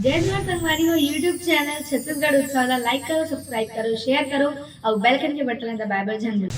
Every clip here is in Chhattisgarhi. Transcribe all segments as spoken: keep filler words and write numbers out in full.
जय जोहार संगवारी हो, YouTube चैनल छत्तीसगढ़ उत्सव ला like करो, subscribe करो, share करो अउ bell icon के बटन ला दबाए बर झन भूलो।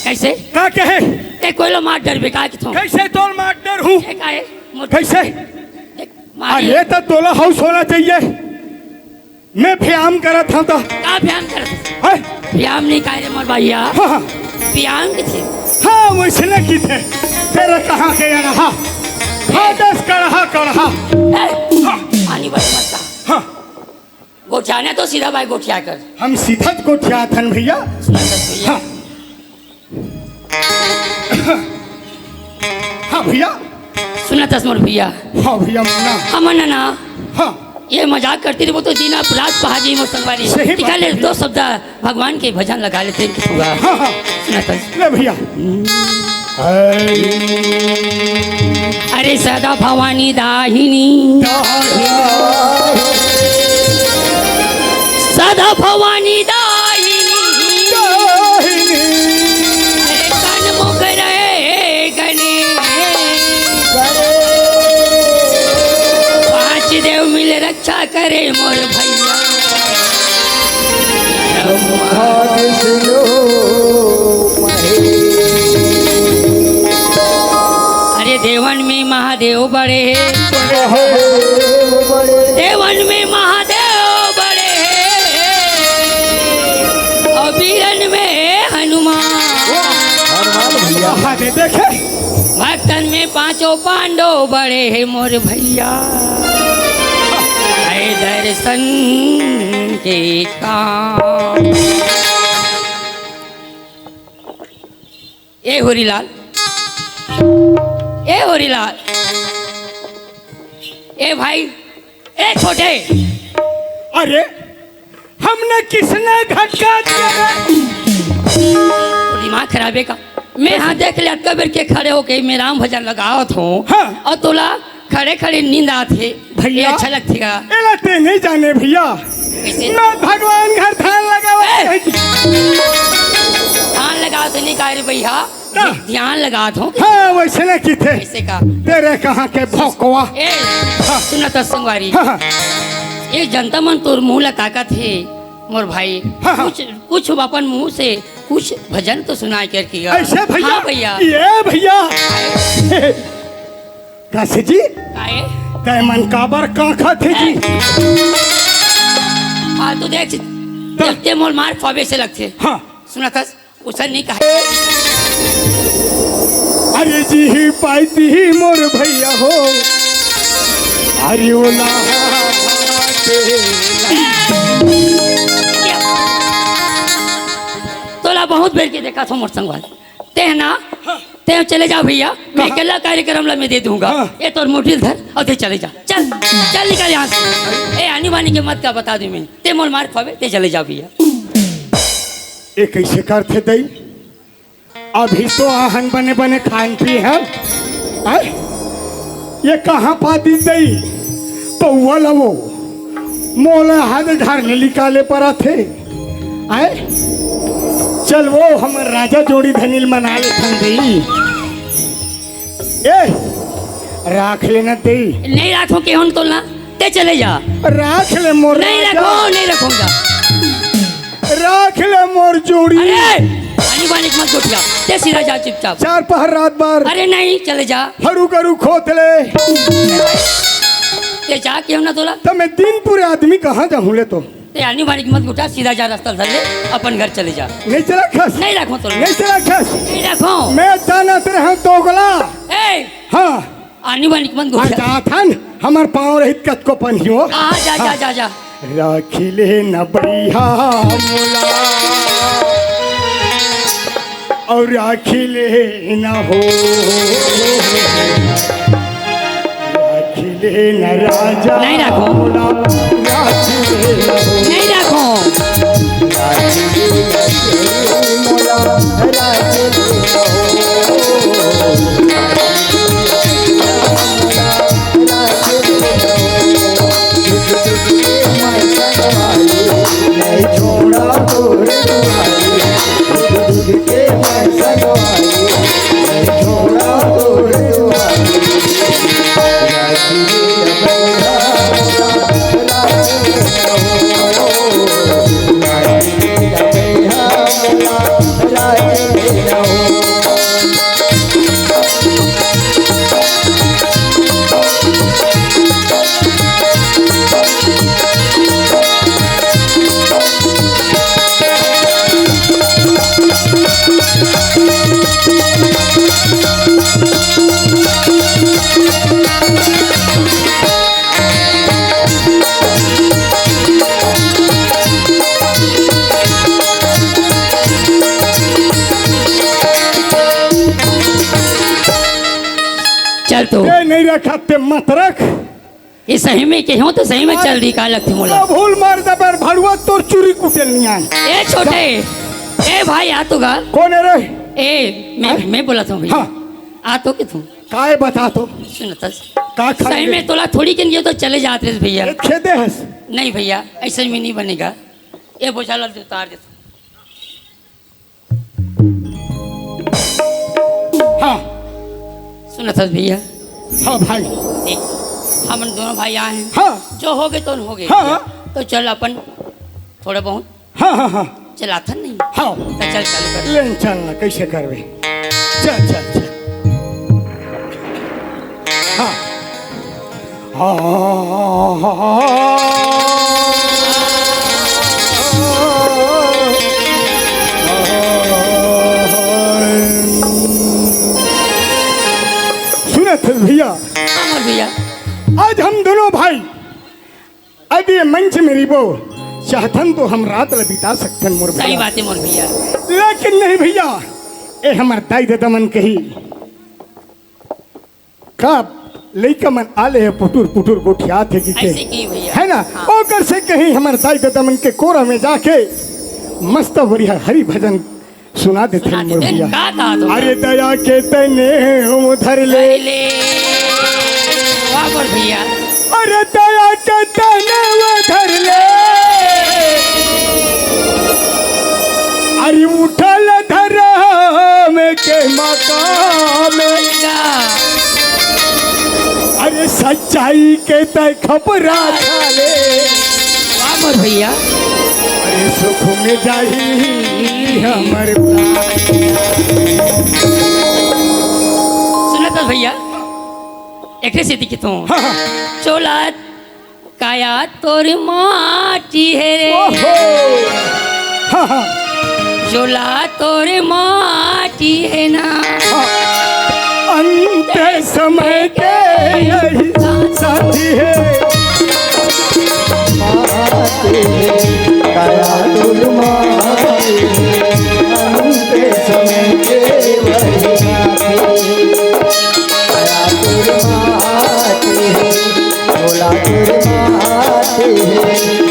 कइसे? का कहे? ए, कोई लो मार डर बेकार की थो। कइसे तोर मार डर हूँ? ए, का है? मोर कइसे? देख, मार अरे, तो तोला हाउस होना चाहिए। मैं व्यायाम करत हूँ तो। का व्यायाम करत? हैं? व्यायाम नहीं कहे रे मोर भैया। हाँ, हाँ। व्यायाम के थे। हाँ, वैसने की थे। तेरा कहाँ के यहाँ? हाँ। हाँ, दस कड़हा, कड़हा। ए, हाँ। पानी बस मत ला। हाँ। गोठियाना तो सीधा भाई गोठिया कर। हम सीधा गोठियात हन भैया। सुनत हस भैया? हाँ। हाँ भैया। सुनत हस मोर भैया? हाँ भैया, मुन्ना। हमन ना। हाँ। ये मजाक करती रहे, वो तो जीना रात पहा जी मोर संगवारी। सही बात निकाले है दो भैया। शब्द भगवान के भजन लगा लेते हैं। हाँ, हाँ। सुनत हस? ले भैया। अरे सदा भवानी दाहिनी, सदा भवानी दाहिनी, अरे कान मुख रहे गणेश, पांच देव मिल रख अच्छा करे मोर भैया। ब्रह्मा विष्णु महेश। अरे देवन में महादेव बड़े हे। महादेव बड़े। देवन में महादेव बड़े हे। अउ बीरन में हनुमान। हनुमान भैया। महादेव देखे। भक्तन में पांचों पांडव बड़े हे मोर भैया, हे दर्शन के काम। ए होरीलाल, ए होरीलाल, ए भाई, ए छोटे। अरे, हमने किसने घटका दिया रे? तो दिमाग खराब है का? मैं हाँ देख ले, अतका बेर के खड़े होके मैं राम भजन लगावत हूँ। हाँ। और तोला खड़े खड़े नींद आत हे। भैया, ये अच्छा लगथे का? एला ते नहीं जाने भैया। कैसे? मैं भगवान घर ध्यान लगावत ए! हूँ। ध्यान लगावत नहीं का रे भैया? का? ध्यान लगावत हूँ। हाँ, वैसे ना किथे। कैसे का? तेरे कहाँ के भोकवा? ए, हाँ। सुना तो संगवारी। हाँ, हाँ। ये जनता मन तोर मुँह ला ताकत हे, मोर भाई। हाँ, हाँ। कुछ, कुछ अपन मुँह से कुछ भजन तो सुना करके गा। ऐसे भैया? हाँ भैया। ये भैया। काशी जी, काहे? तै मन काबर कांखत हे जी? ए। फालतू देख, तो? देखते मोर मार खवाबे से लगथे। हाँ। सुना था, उसन नहीं कहा। अरे जी ही पाई ती ही मोर भैया हो। अरे ओला तोला बहुत बेर के देखा था मोर संगवारी। ते ना, हाँ। ते चले जाओ भैया, मैं कहाँ? अकेला कार्यक्रम ला मैं दे दूंगा। हाँ। ये तोर मोटी ल धर और ते चले जा। चल, चल निकल यहाँ से। ए, आनी बानी के मत का बता दूं मैं। ते मोर मार खवाबे, ते चले जा भैया। ये कैसे करथे दई? अभी तो आहन बने बने खान पी हन। आय? ये कहाँ पाती दई? पौवा लवो। मोला हद घर में निकाले पर आथे। आय? चल वो हमर राजा जोड़ी धनिल मना लेथन दई। ए, राख लेना दई। नहीं राखो के होन तोला, ते चले जा। राख ले मोर नहीं राजा। रखो, नहीं रखूंगा। राख ले मोर जोड़ी। अरे, आनी बानी के मत गोठिया, ते सीधा जा चुपचाप। चार पहर रात बार। अरे नहीं, चले जा। हरू गरू खोत ले। ते जा के होना तोला। तो मैं दिन पूरे आदमी कहाँ जाऊँ ले तो? ते आनी बानी के मत गोठिया, सीधा जा रास्ता धर ले, अपन घर चले जा। नहीं चला खस। नहीं रखो तोला। नहीं चला खस। नहीं रखो। मैं जानत रहा दोगला। ए! हाँ। आनी बानी के मत गोठिया। जाथन, हमर पाँव रहित कतको पनियो। आ, जा, जा, हाँ। जा, जा। राखी ले न बइहा मोला, और राखी ले न हो, राखी ले न राजा नहीं रखो। मोला, राखी ले न हो। नहीं रखो। चल तो। ए, नहीं रखा ते मत रख। ये सही में के हो तो सही में चल दी का लगती मोला। तो भूल मार दे पर भड़ुआ तोर चूरी कुटेल नहीं आए। ए छोटे, ए भाई आ तो गा। कौन है रे? ए, मैं, हाँ? मैं बोला था भैया। हाँ। आ तो के तू? काय बता तो? सुन तो। का खा सही ले? में तोला थोड़ी के नहीं तो चले जाते रे भैया। ये खेदे हस। नहीं भैया, ऐसे में नहीं बनेगा। ये बोझा ला दे, उतार दे। हाँ। सुनत हस भैया? हाँ भाई। देख, हमन दोनों भाई आए हैं। हाँ। जो हो गए तो हो गए। हाँ। तो चल अपन थोड़ा बहुत हाँ, हाँ, हाँ। चलाथन नहीं। हाँ। तो चल चालू कर। लेन चल ना, कैसे करबे? चल, चल, चल। हाँ। सुनत हस भैया? हाँ भैया। आज हम दोनों भाई अदे मंच में रिबो चाहथन तो हम रात ल बिता सकथन मोर भैया। सही बात है मोर भैया। लेकिन नहीं भैया, ए हमर दाई ददा मन कही, का लइका मन आले हे, पुटुर पुटुर गोठियात हे कि के? ऐसे की भैया? है ना? हाँ। ओकर से कहीं हमर दाई ददा मन के कोरा में जाके मस्त बढ़िया हरि भजन सुना देथे मोर भैया। का कहा तुम? अरे दया के तने वो धर ले। ले। वाह मोर भैया। अरे दया के तने वो धर ले। अरे उठल धरम के मकाम। अरे सच्चाई के तय खपरा डाले। वाह मोर भैया। अरे सुख में जाही हमर प्राण। सुनत हस भैया, एक ठे सीधी की तो। हाँ, हाँ। चोला काया तोर माटी हे रे। ओहो। हाँ, हाँ। चोला तोर माटी हे ना। हाँ। अंत समय के यही साथी हे। काया तोर माटी हे, अंत समय के वही साथी। काया तोर माटी हे, भोला तोर माटी हे,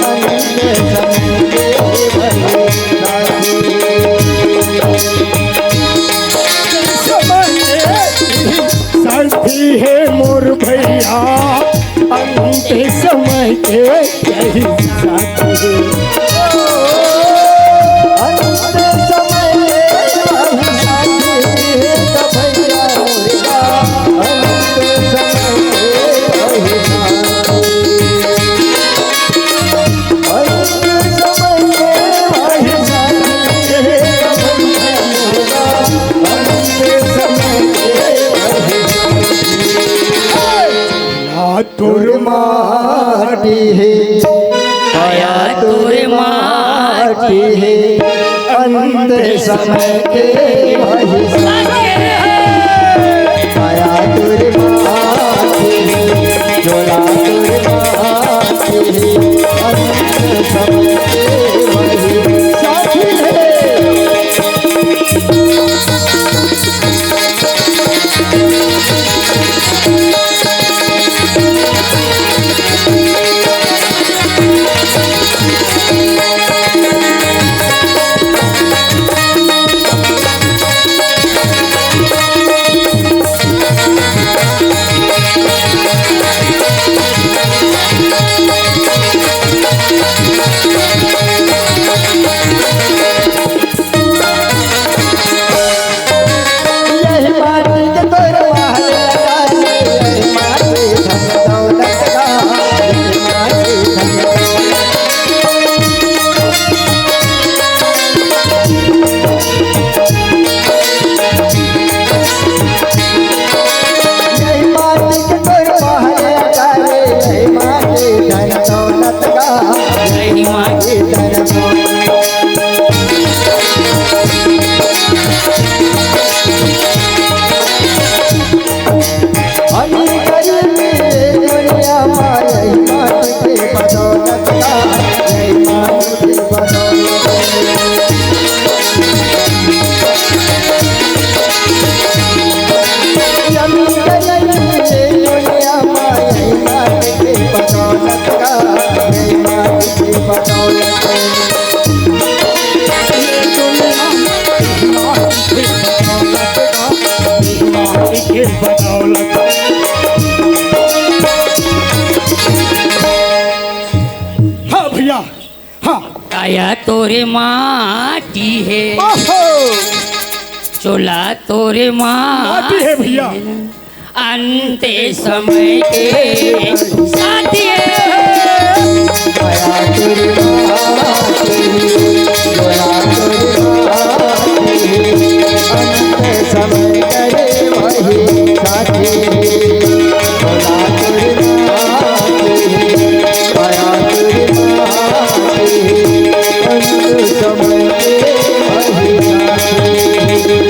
अंत समय के वही साथी। समय के साथी हे मोर भैया, अंत समय के यही साथी हे। अंत समय के यही साथी हे, भैया मोर, अंत समय के यही साथी। तोर माटी हे, काया तोर माटी हे, अंत समय के वही साथी हे। काया तोर माटी हे, चोला तोर माटी हे, अंत समय के वही साथी हे। हाँ भैया, हाँ। काया तोरे माटी हे, ओहो। चोला तोरे माटी हे भैया। अंत समय के साथी हे। काया तोरे माटी हे, चोला तोरे माटी हे। अंत समय करे वही साथी हे। चोला तोरे माटी हे, काया तोरे माटी हे। अंत समय के वही साथी हे।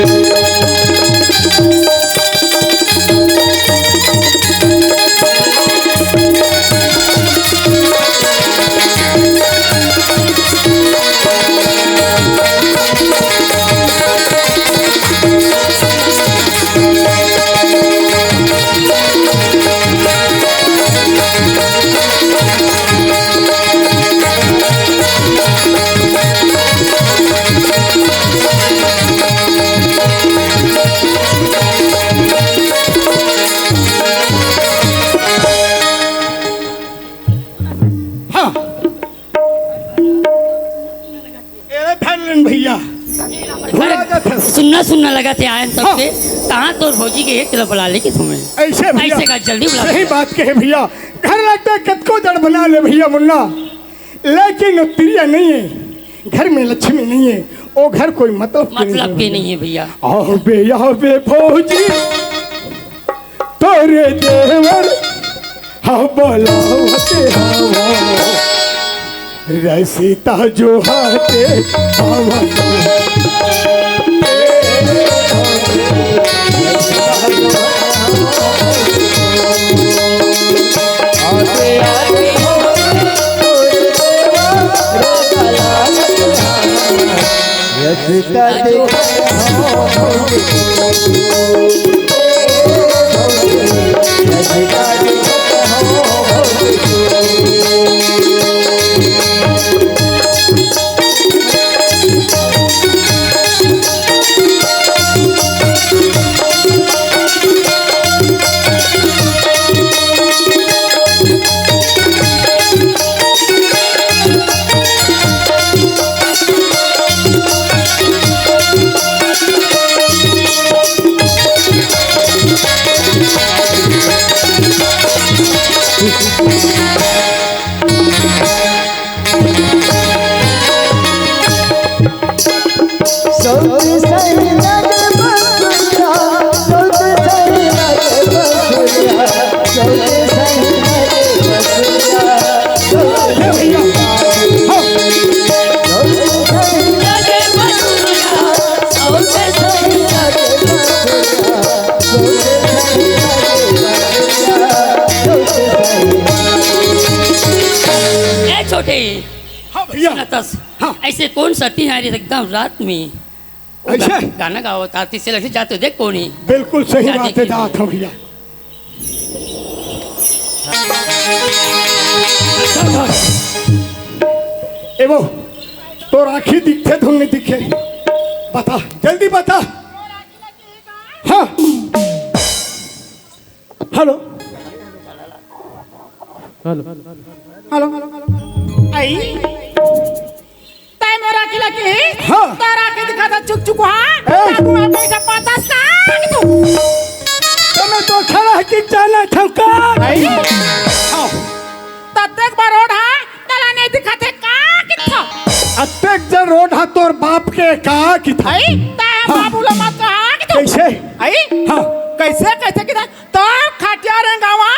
जगह से आए हैं तब हाँ। से, कहाँ तोर भौजी के एक किलो बुला लेके तुम्हें। ऐसे भैया, ऐसे का जल्दी बुला सही ले। बात कहे भैया, घर लगता है कतको जड़ बना ले भैया मुन्ना, लेकिन वो तिरिया नहीं है, घर में लक्ष्मी नहीं है, वो घर कोई मतलब के नहीं मतलब है के भैया। नहीं है भैया। आओ बे, आओ बे भौजी, तोरे देवर, हाँ बोलावते हवा, रसिता जो हाथे हवा। ए छोटे, हाँ भैया। सुना तस, हाँ। ऐसे कौन सती है एकदम रात में? वो ऐसे? गा-, गाना गावत आती से लगे जाते देख कौन ही। बिल्कुल सही जाते बात है, की। जात हूँ भैया। ए वो, तोर आँखी दिखे धुन नहीं दिखे, बता, जल्दी बता। हाँ। हेलो। हेलो। हेलो। आई। तै मोर आँखी लगी? हाँ। तोर आँखी दिखा था चुक चुक, हाँ? ए। ताकू आप पैसा पाता सा कि तू? तो मैं तो खड़ा है कि जाना था का? आई। हाँ। तत्तेक बरोड है, तला नहीं दिखा थे का कि था? अत्तेक जन रोड हा तोर बाप के का कि था? आई, तै हाँ। बाबू लो मत कहा कि तू? कैसे? आई? हाँ। कैसे, कैसे कि था? तोर खटिया रेंगावा।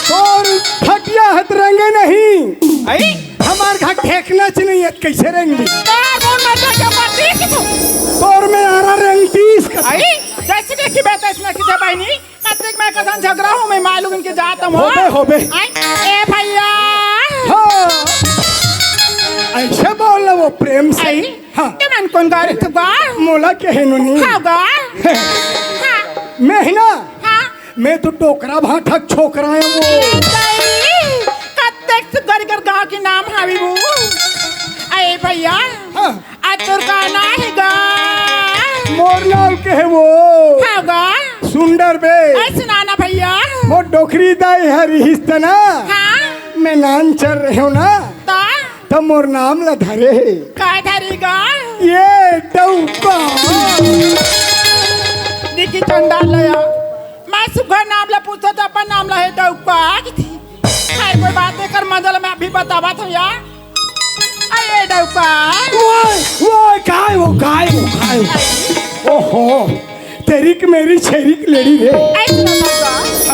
तोर खटिया हत रेंगे नहीं। आई? हमार घर ठेकना च नहीं है, कैसे रेंगी? तोर मोर मत क्या बात है कि तू? तोर में आरा रेंगतीस का। आई? जैसे देखी बेटा इसने कि जबानी। कतिक मैं कसन झगड़ा हूँ, मैं मालूम इनके जात हूँ। होबे, होबे। आई, ए भैया। हाँ। ऐसे बोल ना वो प्रेम से। आई, हाँ। तुमन कोन गारी तू गा? मोला कहे नो नहीं। हाँ गा। हाँ। मैं ही ना। हाँ। मैं तो डोकरा भाठा छोकरा है वो। ए दाई, कतेक से गरी कर गाँव के नाम हावी वो। अरे भैया। हाँ। आ तोर का ना हे गा? मोर नाम के हे वो? हाँ गा। सुंदर बे। ऐसे ना ना भैया। मोर डोकरी दाई हर हिस्सा ना। हाँ। मैं नान चल रहे हो ना। ता? तो मोर नाम ला धरे हे। का धरी गा? ये डौका। देखी चंडाल लया। मैं सुघर नाम ला पूछो तो अपन नाम ला हे डौका। खैर कोई बात नहीं कर, मजा ला मैं अभी बतावा था यार। अरे डौका। ओए, ओए, काय हो, काय हो, काय हो? ओहो, तेरी की मेरी छेरी की लेडी रे। ऐसे ना डौका।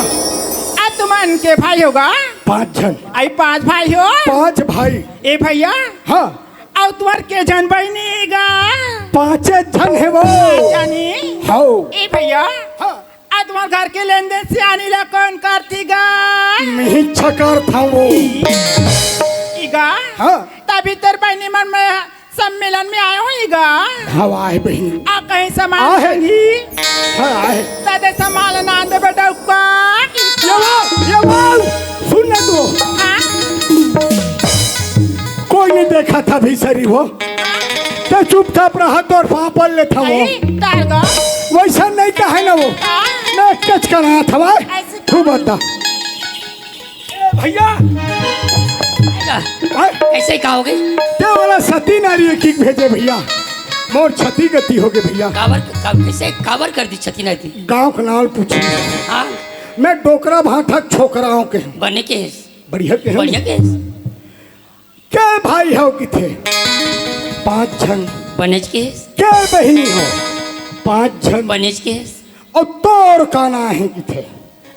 आ तुमन के भाई होगा? पाँच जन। आई पाँच भाई हो? पाँच भाई। ए भैया। हाँ। अउ तुम्हार के जन बहिनी गा? पाँचे जन हे वो। पाँच जनी? हाँ। ए भैया। हाँ। आ तुम्हार घर के लेन देन सियानी ला कौन करती गा? मिही छकार था वो। ई गा? हाँ। तभी तेरे बहिनी मन में सम्मेलन में आए हो ई गा? हाँ, आए बहिनी। आ कहीं सामान आहे। संगी? हाँ, आहे। तदे सामान ना दे बेटा उका। ये वो, ये वो, सुन ना तू। हाँ? कोई नहीं देखा था भी सरी वो। ते चुपचाप रहा, तोर पापल ले था वो। अरे, तारगा। वैसा नहीं कहे ना वो। हाँ। मैं कच करना था भाई। ऐसे तू बता। ए भैया। आएगा। भाई। ऐसे ही कहोगे? ते वाला सती नारी एक एक भेजे भैया। मोर छती गति होगे भइया। काबर, का, कइसे, काबर कर दिस छती नाती? गाँव के नाम पूछिस। हाँ। मैं डोकरा भाठा छोकरा के हँव। बने केहेस। बढ़िया केहेंव। बढ़िया केहेस। के भाई हव किथे? पाँच झन। बनेच केहेस। के बहिनी हव? पाँच झन। बनेच केहेस। अउ तोर का नाम हे किथे?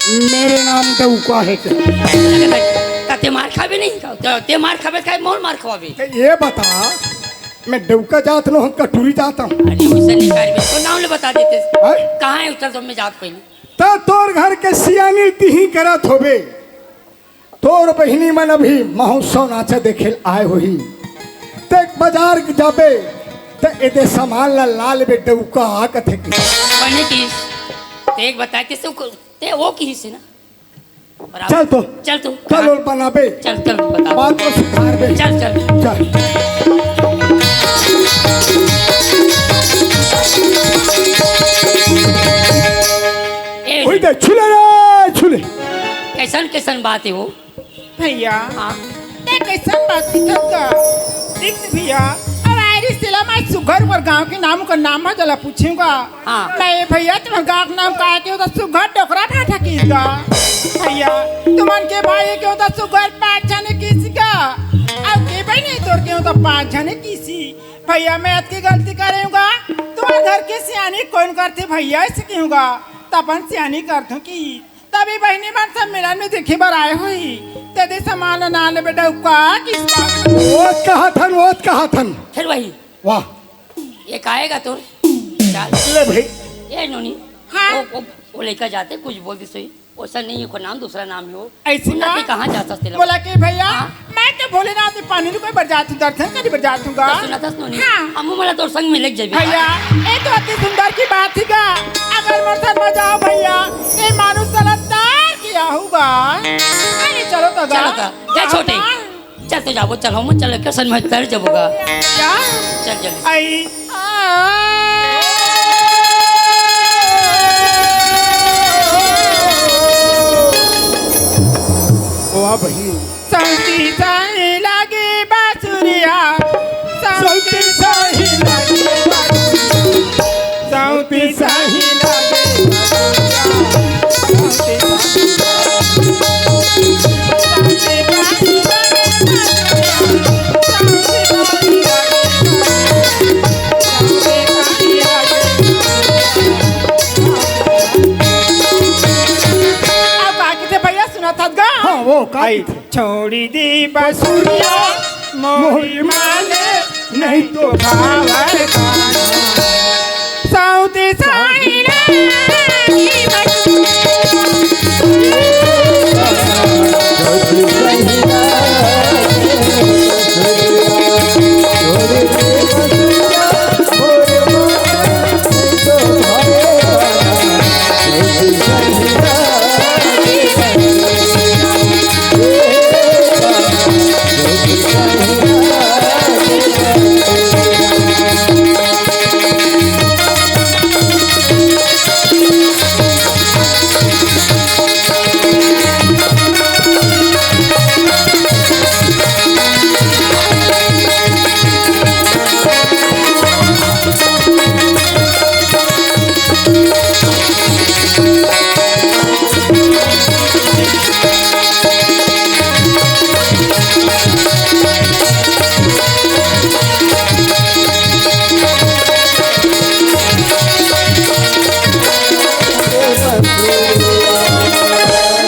मेरे नाम डउका हे के। त तें मार खाबे नहीं का? त तें मार खाबे, खाए मोर मार खवाबे। त ये बता, मैं डउका जात नोहँव, कटुरी जात हँव। अरे, वइसन नहीं कर बे, तोर नाम ले बता देतेस। हैं? कहाँ हे उतर तो मैं जात पहिली। त तोर घर के सियानी तिही करत होबे। तोर बहिनी मन अभी महोत्सव नाचा देखे ल आए होही। तें बाजार जाबे, त एदे समान ला ला लेबे, डउका कथे कि। बने केहेस। तें एक बता के सु-, तें ओ किहिस ना। और आप चल तो। चल तो। कल ओला बनाबे। चल, चल, बता। बात ला सुधारबे। चल, चल। चल। ए, ओही दे, छुले रे, छुले। कइसन, कइसन बात हे वो? भइया। हाँ। तें कइसन बात किथस गा? देख भइया, अब आए रिहिस तेला मैं सुघर ओकर गाँव के नाम, ओकर नाम ह तेला पूछेंव गा। हाँ। नहीं भइया, तुम्हर गाँव के नाम का हे केहेंव त सुघर डोकरा भाठा किहिस गा। भइया, तुमन के भाई केहेंव त सुघर पाँच झन किहिस गा। अउ के बहिनी तोर केहेंव त पाँच झन किहिस। भइया, मैं अतकी गलती करेंव गा, तुम्हर घर के सियानी कोन करथे भइया, अइसे केहेंव गा, त अपन सियानी करथों कि तभी बहिनी मन सम्मेलन में देखे बर आए होही। तेदे समान ना लेबे डउका किहिस। ओत कहत हन, ओत कहत हन। फिर वही। वाह। ये का हे गा तोर? चल। ले भाई। ए नोनी। हाँ। वो, वो, वो लइका जाथे, कुछ बोल दिस होही। वइसन नहीं हे, ओकर नाम दूसरा नाम हे वो। अइसे सुना ना? तें कहाँ जाथस तेला? बोला कि भइया, हाँ? मैं तो भोलेनाथ के पानी लुकोय बर जात हँव, दर्शन करे बर जात हँव गा। त सुनथस नोनी? हाँ। हमू मन ला तोर संग में लेके जाबे। भइया, ए तो अति सुंदर की बात हे गा। अगर मोर संग में जाबे भइया, ए मानुष साला तार के आहू गा। अरे चलो तो गा। चलो तो। जा छोटे। हाँ। चल तो जाबो, चल हम चल के संग में तर जाबो गा। क्या? चल जल्दी। आई। वाह बहिनी। सौंती साही लागे बाँसुरिया, सौंती साही लागे बाँसुरिया, सौंती साही लागे बाँसुरिया, सौंती साही लागे बाँसुरिया, सौंती साही लागे बाँसुरिया, सौंती साही लागे बाँसुरिया, सौंती साही लागे बाँसुरिया। अब का कहिथे भइया, सुनथस गा? हाँ, वो का आई। कहिथे? छोड़ी दे बसुरिया मोरी माने, नहीं तो भावर खाना। सौंती साही लागे बसुरिया।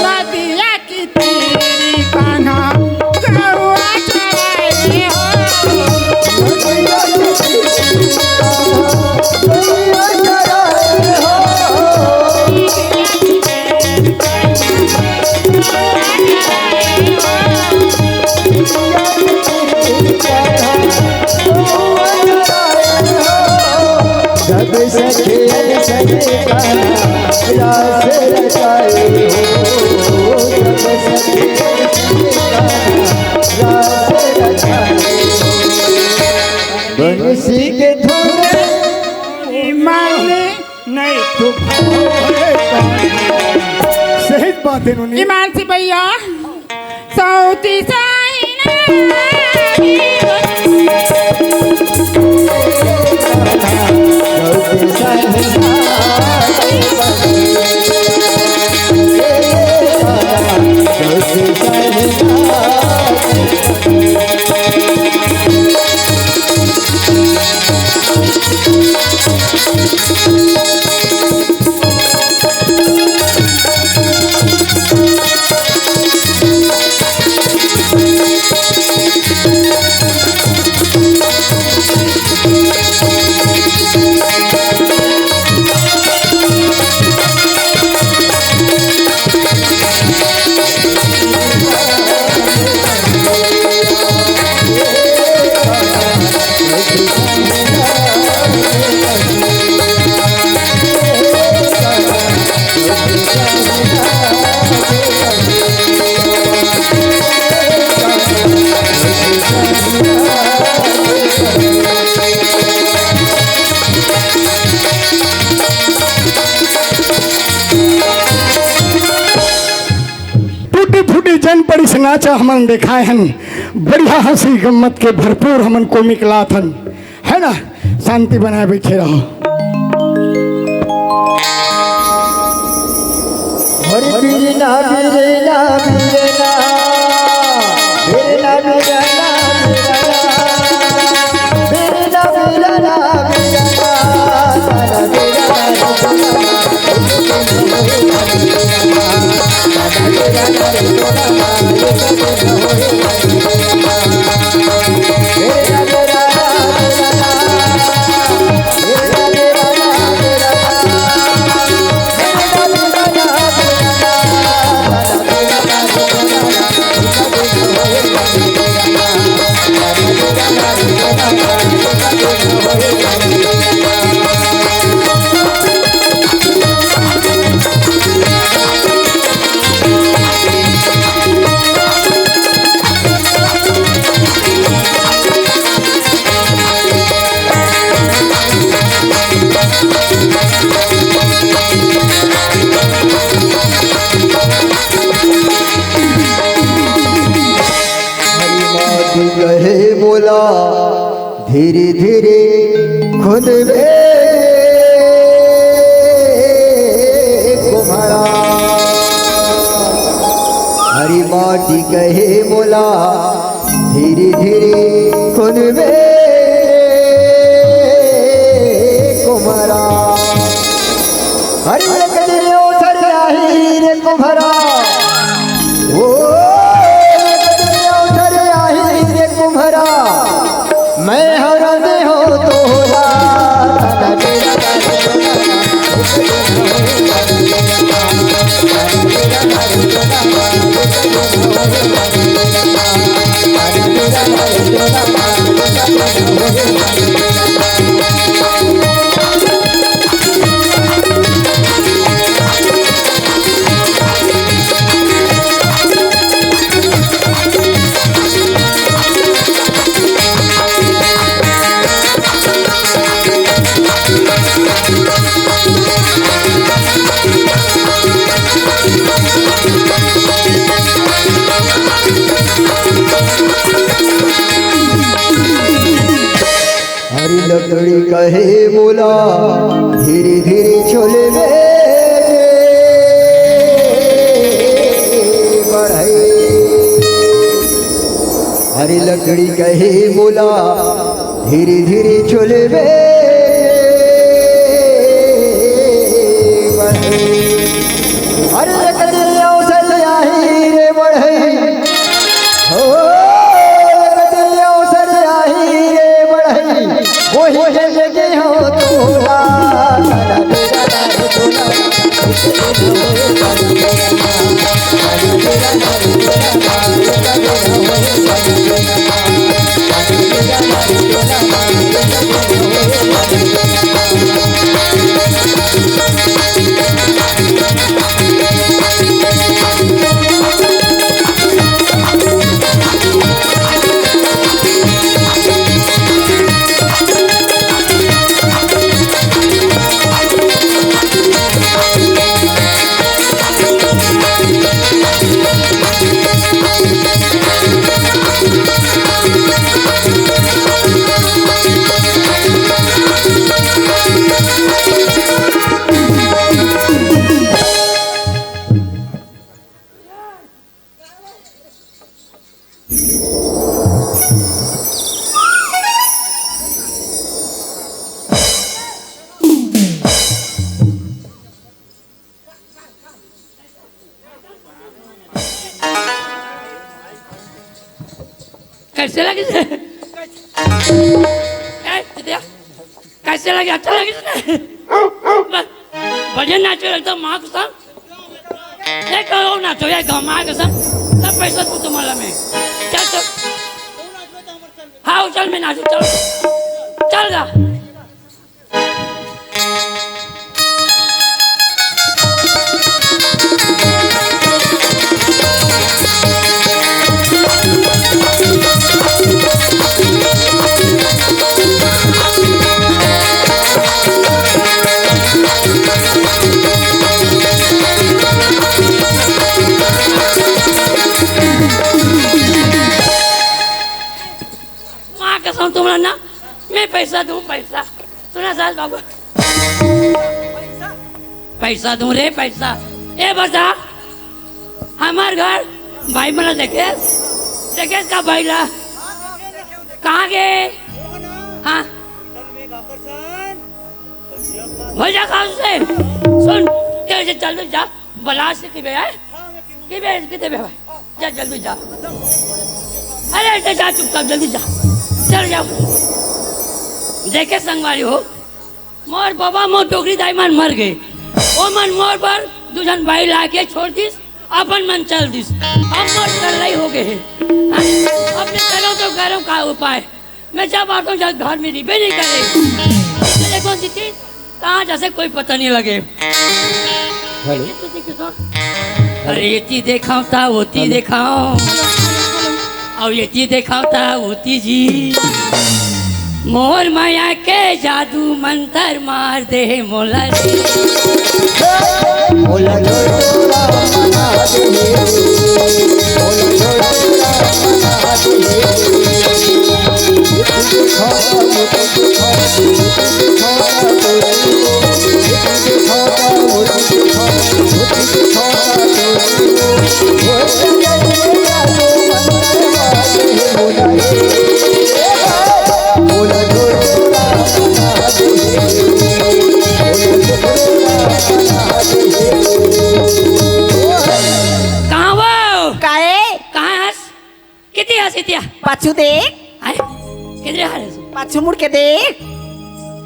नदिया की तेरी कान्हा गौआ चराए हो। जब सखियन संग कान्हा रास रचाए हो, जब सखियन संग कान्हा रास रचाए हो। बंसी के धुन माने नहीं तो भोले। सही बात हे नोनी। ईमान से भइया, सौंती साही लागे। बड़ी से नाचा हमन देखाए हन, बढ़िया हंसी गम्मत के भरपूर हमन कॉमिक लात हन, है ना? शांति बनाए बैठे रहो। हरि बीरना बीरना बीरना, बीरना बीरना बीरना, बीरना बीरना बीरना, बीरना बीरना। हरि माटी कहे मोला, धीरे धीरे खुंदबे कुम्हरा। हरि माटी कहे मोला, धीरे धीरे खुंदबे कुम्हरा। हरि एक दिन अवसर आही रे कुम्हरा, ओ एक दिन अवसर आही रे कुम्हरा, मैं हरा दे हो तोरा। हरी लकड़ी कहे मोला, धीरे धीरे छोले में बढ़ई। हरी लकड़ी कहे मोला, धीरे धीरे छोले में बढ़ई। अरे एक दिन अवसर आही रे बढ़ई, हो, एक दिन अवसर आही रे बढ़ई, वही लेके हो तोला। कैसे लगे? ए, दिद्या, कैसे लगे? अच्छा लगे? बस, बढ़िया नाचो एकदम, माँ कसम। एक और नाचो, एक और माँ कसम। सब पैसा तू तुम्हारा में। चल, चल। हाँ, चल, मैं नाचू, चल। चल गा। दूं पैसा। सुना सास बाबू, पैसा दूं रे, पैसा। ए बता, हमार घर भाई मन ला देखे, देखे का भाई ला? कहाँ गे? हाँ, भूल जा काम से। सुन, तेरे से जल्दी जा, बला से की बे है? की बे, की दे बे भाई? जा, जल्दी जा। अरे, जा, जा, चुपचाप, जल्दी जा। चल जा। देखे संगवारी हो, मोर बाबा, मोर डोकरी दाई मन मर गे। ओ मन मोर बर दू झन बाई ला के छोड़ दिस, अपन मन चल दिस। अब मोर करलई हो गे हे। हाँ? अब मैं करूँ तो करूँ का उपाय? मैं जब आता हूँ, जब घर में रिबे नहीं करे। इसलिए कौन सी चीज कहाँ जैसे कोई पता नहीं लगे। हेलो। अरे, ये चीज देखाओ ता, वो चीज हेलो। देखाओ। अब ये चीज देखाओ ता, वो चीज जी। मोर माया के जादू मंतर मार दे मोला रे। मोला छोड़ा बना दे, मोला छोड़ा बना दे। कहाँ वो? काहे? कहाँ हस? किती हस इतिया? पाछू देख। आए? किधरे हाल है? पाछू मुड़ के देख।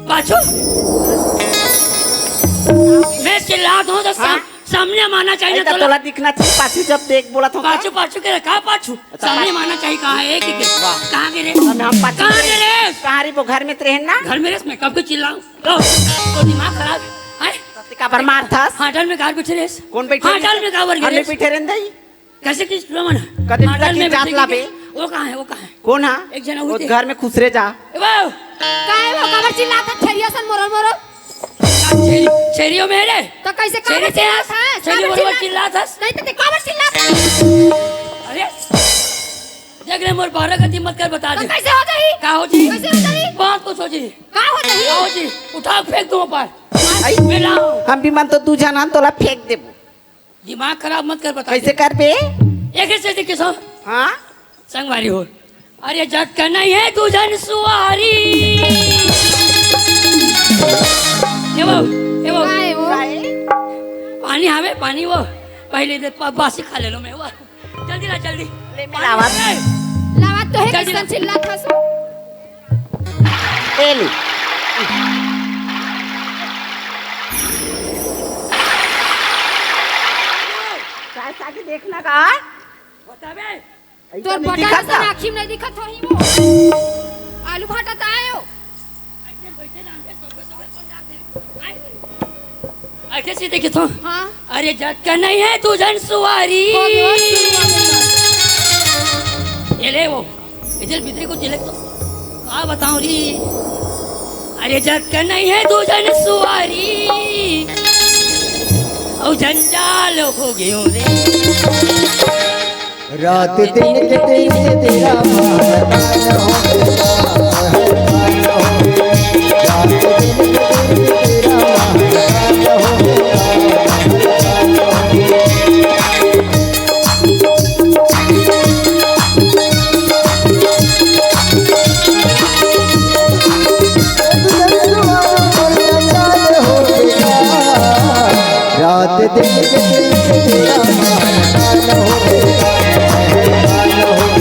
पाछू? मैं चिल्लात हूँ तो सा-, हाँ? सामने माना चाहिए अरे, तो तोला। तोला दिखना चाहिए, पाछू जब देख बोला था। पाछू, पाछू के रखा, पाछू। अच्छा, सामने पाछू। माना चाहिए, कहाँ है कि के? वाह। कहाँ के रे? हम, हम पाछू कहाँ के रे? कहाँ रे वो घर में तो रहे ना? घर में रेस, मैं कब के चिल्लाऊँ? लो, तो दिमाग खराब है। हैं? तो काबर मारथस? हाँ, डल में कार बैठे रेस। कौन बैठे हाँ, रेस? डल में काबर गे हमने रेस? बैठे रहन दई। कैसे किस प्रमाण? कदे हाँ, डल में जात बैठे लाबे। के-, वो कहाँ है, वो कहाँ है? कौन हा? एक जना वो उठे। घर में खुसरे जा। ए, वो। काहे वो काबर चिल्लात है, छेरिया सन मोरो मोरो? छेरी, छेरियो मेरे। तो कैसे छेरी काबर चिल्लात है? छेरी काबर बोलवा चिल्लात? चिल्लात है? नहीं तो ते काबर चिल्लात है? अरे, देख रे, मोर बारह गति मत कर, बता तो दे। कैसे हो जाही? का हो जी? कैसे हो जाही? बहुत कुछ हो जी। का हो जाही? का हो जी? उठा फेंक दूँ ऊपर। आई, मेला। हम भी मन तो दू झन हन, तोला फेंक देबो। दिमाग खराब मत कर, बता कैसे दे। करबे? एक ऐसे देख के सो। हाँ? संगवारी हो। अरे जग का नहीं है दू झन सुवारी। ए वो, ए वो। काय वो? काय? पानी हावे, पानी वो। पहले दे प-, बासी खा ले लो मैं वो। जल्दी ला, जल्दी। ले, मैं पानी लावत। हावे। लावत तो है, जल्दी किसन ला। चिल्लात हस। ए ले। काय साथे देखना का? बता बे। तोर बटन दिखत असन का? आँखी में नहीं दिखत होही वो। आलू भाटा त आयो। ऐसे सीधे के तो। हाँ। अरे जग का नहीं है दू झन सुवारी। ये ले वो। इधर भीतरी को तिलक तो। का बताऊं री? अरे जग का नहीं है दू झन सुवारी। और जंजाल हो गयो रे। रात दिन के दिन के तेरा महताल हो गया, महताल हो गया। रात दिन के दिन के तेरा महताल हो गया, महताल हो गया। रात दिन के दिन के तेरा महताल हो गया, महताल हो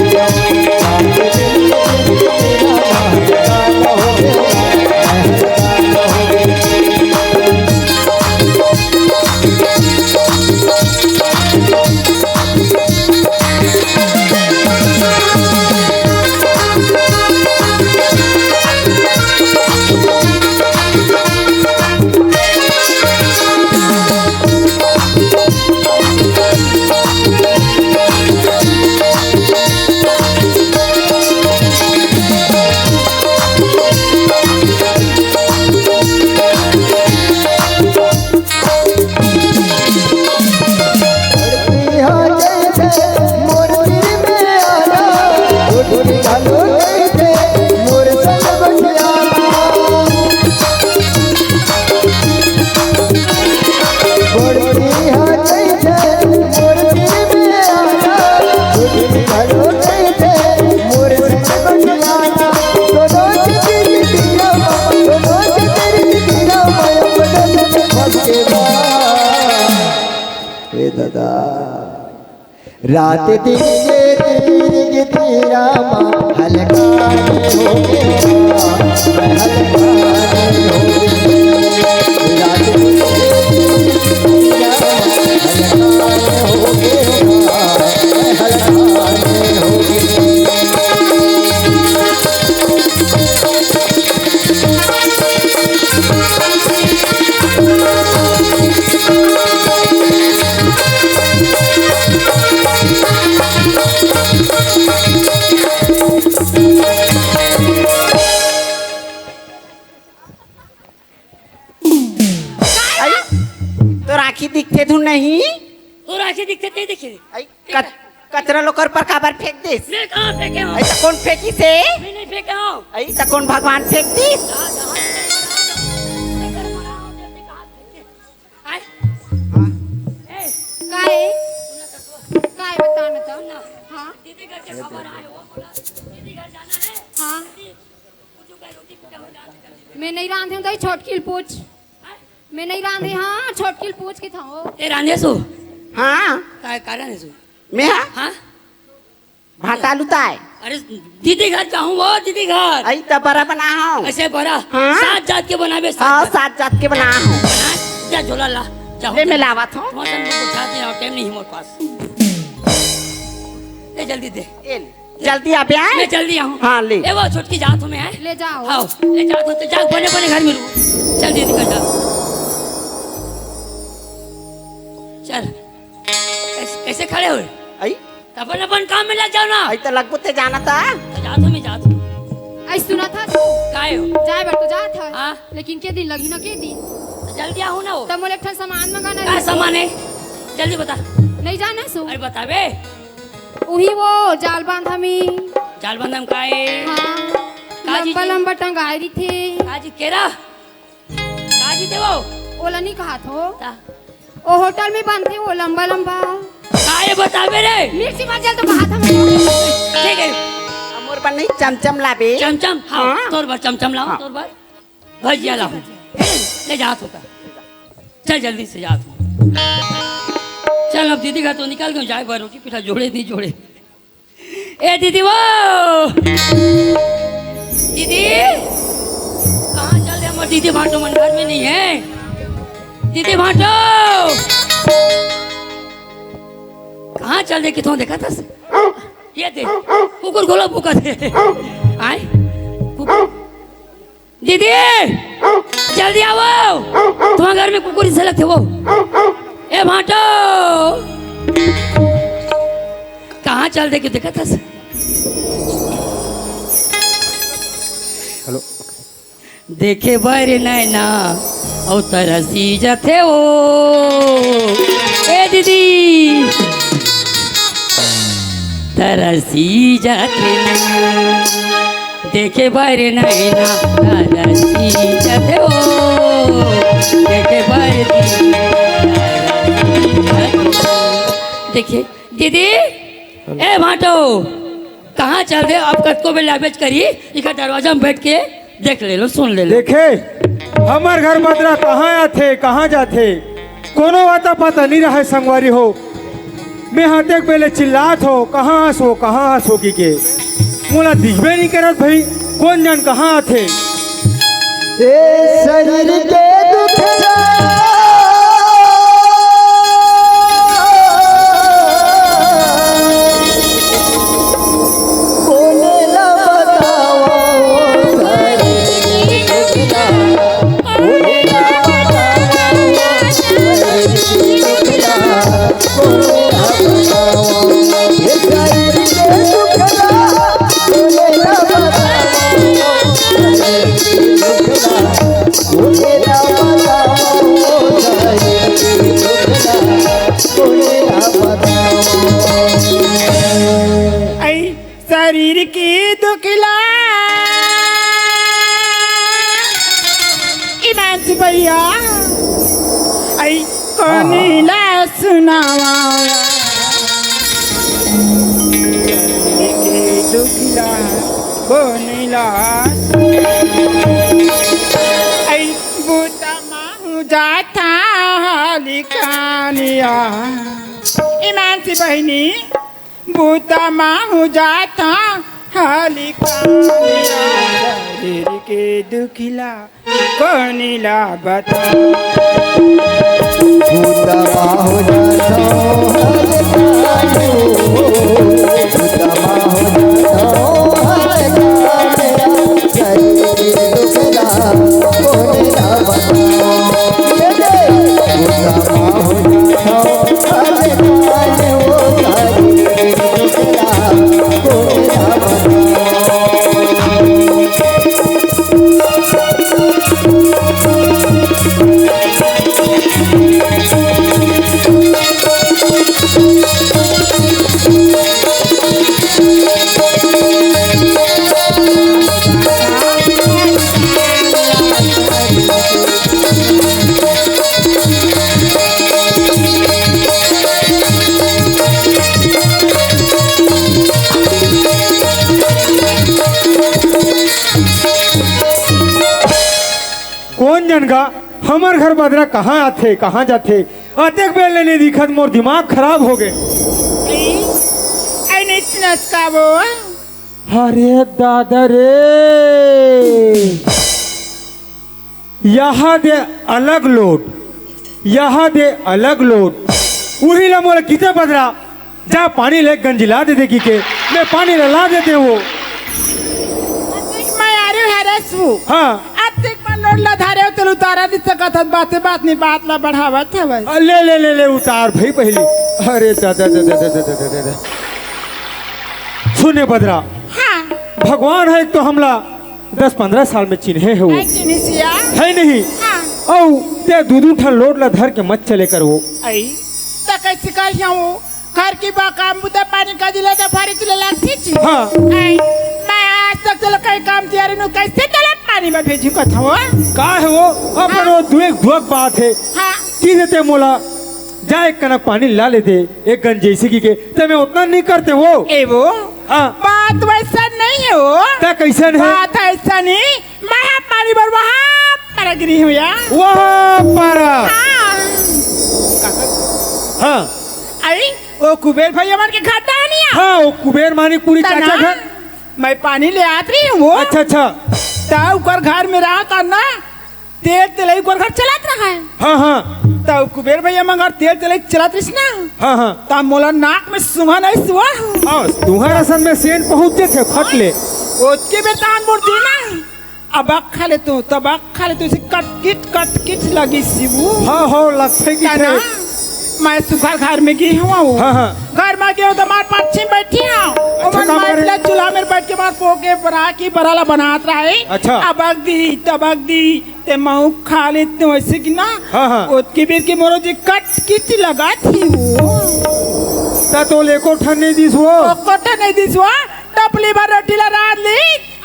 गया। रात दिन के दिन के तेरा महताल हो गया, महताल हो गया। ए दादा, रात दिन के तीर के तीरा मा हलकान होगे, हलकान होगे। रात दिन के तीर के तीरा मा हलकान होगे, हलकान होगे। आई, तोर आँखी दिखथे धुन नहीं? तोर आँखी दिखथे, नहीं दिखे? आई, कत-, कचरा लोकर पर काबर फेंक दिस? मैं कहाँ फेंके हूँ? आई, त कोन फेंकिस हे? मैं नहीं फेंका हूँ। आई, त कोन भगवान फेंक दिस? जा, जा, जा, जा। आई। ए। काय? काय बता ना तो? हाँ? दीदी घर के खबर आए, वो बोला, दीदी घर जाना है। हाँ। दीदी, कुछ का रोटी पीटा हो जाए, जल्दी। मैं नहीं रांधे हूँ, तो छोटकी ल पूछ। मैं नहीं रांधे, हाँ, छोटकी ल पूछ के था वो। ए, रांधे सो? हाँ। काय, काय रांधे सो? मैं हाँ? हाँ? भाटा लुताए। अरे, दीदी घर जाहूँ वो, दीदी घर। आई त बरा बना हूँ। ऐसे बरा? हाँ। सात जात के बनाबे, सात हाँ, जात। सात जात के बना हूँ। बना, जा झोला ला, जाहूँ। ले, मैं लावत हूँ। वहाँ से हमको बुझाते हैं, और टाइम नहीं है मोर पास। ए, जल्दी दे। ए ले। जल्दी आबे आए। मैं जल्दी आऊँ। हाँ, ले। ए, वो छोटकी जात हूँ मैं, हैं? ले जाओ। हाँ, ले जात हूँ, तो जा, बने, बने घर में रुक। चल, दीदी घर जा। चल। कैसे, कैसे खड़े हुए? आई? अपन, अपन काम में लग जाओ ना। आई त लगबो ते जाना था। तो जात हूँ, मैं जात हूँ। आई सुना था तू? काय हो? जाए बर तो जात है। हाँ। लेकिन के दिन लगी ना, के दिन? तो जल्दी आऊँ ना वो। तब मोला एक ठन सामान मंगाना का है। सामान है? जल्दी बता। नहीं जाना सो। अरे बता बे। उही वो जाल बांधा में। जाल बांधा में काय? हाँ। काजी लंबा जी? लंबा टंगाए रहिथे। काजी केरा? काजी देवो? ओला नहीं कहा थो। ता? ओ होटल में बनथे वो लंबा लंबा। काय बताबे रे? मिर्ची मत जल तो कहा था मैं। ठीक है। अमोर बर नहीं चमचम लाबे। चमचम? हाँ, हाँ। तोर बर चमचम लाऊं, हाँ। तोर बर भजिया लाऊं। ले जात होता। चल जल्दी से जात हूँ। चल अब दीदी घर तो निकल गए, जाए बर रोटी पीठा जोड़े नहीं जोड़े। ए दीदी वो, दीदी, कहाँ चल दे? हमर दीदी भांटो मन घर में नहीं है। दीदी भांटो, कहाँ चल दे? किथों देखा था? ये दे, कुकुर गोला भूका थे। आए, कुकुर। दीदी, जल्दी आओ, तुम्हारे घर में कुकुर से लगते वो। ए भांटो, कहाँ चल दे के देखा था? हेलो। देखे बर नैना अउ तरसी जथे ओ। ए दीदी, तरसी जथे नैना, देखे बर नैना तरसी जथे ओ। देखे बर नैना तरसी जथे ओ। देखे दीदी, ए भांटो, कहाँ चल दे? अब कतको बेर लाबेच करी, इकर दरवाजा में बैठ के देख ले लो, सुन ले लो। देखे, हमर घर बदरा कहाँ आथे, कहाँ जाथे, कोनो अता पता नहीं रहे संगवारी हो। मैं हाथे के बेले चिल्लात हो, कहाँ हस वो, कहाँ हस वो की के। मोला दिखबे नहीं करत भाई, कोन जान कहाँ आथे। ए शरीर के दुख ला कोने ला बतावं, शरीर के दुख ला कोने ला बतावं, शरीर के दुख ला कोने ला बतावं। ए शरीर के दुख ला कोने ला बतावं, शरीर के दुख ला आई शरीर के दुख ला इमानसी भैया, आई कोने ला सुनावं। शरीर के दुख ला कोने ला आई बूता माहू जाथा लिकानिया। ईमान से बहिनी, बूता मा हो जात हूँ, हाली कानिया। शरीर के दुखिला कोनी ला बता। बूता मा हो जात हूँ, हाली कानिया। बूता मा हो जात हूँ, हाली कानिया। कोन जन गा हमर घर बदरा कहाँ आथे, कहाँ जाथे? अतेक बेर ले नइ दिखत, मोर दिमाग खराब हो गे। अरे दादा रे, यहाँ दे अलग लोट, यहाँ दे अलग लोट। उही ला मोला किते बदरा, जा पानी ले गंजिला दे दे कहिके, मैं पानी ला ला देते हूँ। मैं आ रही हूँ, हरस हूँ। हाँ। अब तक मैं लोट ला धारे हो, चल उतारा नहीं सकत हस, बाते बात नहीं, बात ला बढ़ावत हवस। अ, ले, ले, ले, ले, उतार भाई पहली। अरे दादा, दादा, दादा, दादा, दादा। सुने बदरा। हाँ। भगवान है एक तो हमला दस पंद्रह साल में चिन्हे हो। है चिन्हिस या? है नहीं। हाँ। अउ ते दू दू ठन लोट ला धर के मत चले कर वो। आई, त कैसे कर जाऊँ? घर की बा काम बुता पानी का दिला त भारी तुला लागथे ची। हाँ। आई, मैं आज तक तुला कई काम तियारी नु कैसे तुला पानी में भेजू कथो? का है वो? अपन हाँ। वो दुएक दुअक बात है। हाँ। की देते मोला, जा एक कनक पानी ला ले दे, एक गंज जैसे की के, ते मैं उतना नहीं करते वो। ए वो? हाँ। बात वैसा नहीं है वो। त कैसन है? बात ऐसा नहीं, मैं पानी बर वहाँ पर गिरी हूँ या। वहाँ पर? हाँ। हाँ। अरे, वो कुबेर भैया मन के घर डानिया। हाँ, वो कुबेर मानिकपुरी तना, चाचा घर। मैं पानी ले आत रही हूँ वो। अच्छा, अच्छा। त उकर घर में रहा करना, तेल तेलई उकर घर चलत रहा है। हाँ, हाँ। त कुबेर भैया मन घर तेल तेलई चलत रहिस ना। हाँ, हाँ। त मोला नाक में सुंघा नहीं सुआ। हाँ, तुम्हारा सन में सेंट पहुँच जाथे, फट ले। ओतके बेर तान मोर देना। अब खा ले तू, तब खा ले तू, इसे कट किट, कट किट लगी सिबू। हाँ, हो, लगथे कि तना, थे। मैं सुघर घर में गी हूँ। हाँ, हाँ। घर में गी हूँ त मार पाछी बैठी हूँ। अच्छा, ओमन का मार मारे? ला चूल्हा में बैठ के मार पोके बरा की बरा ला बनात रहे। अच्छा। अबक दी, तबक दी, ते महू खा ले तू ऐसे कि ना। हाँ, हाँ। ओतकी बेर के मोरो जी कट किट लगा थी वो। त तोला एको ठन नहीं दिस वो? एको ठन नहीं दिस वो। टपली भर रोटी ला रांध ली,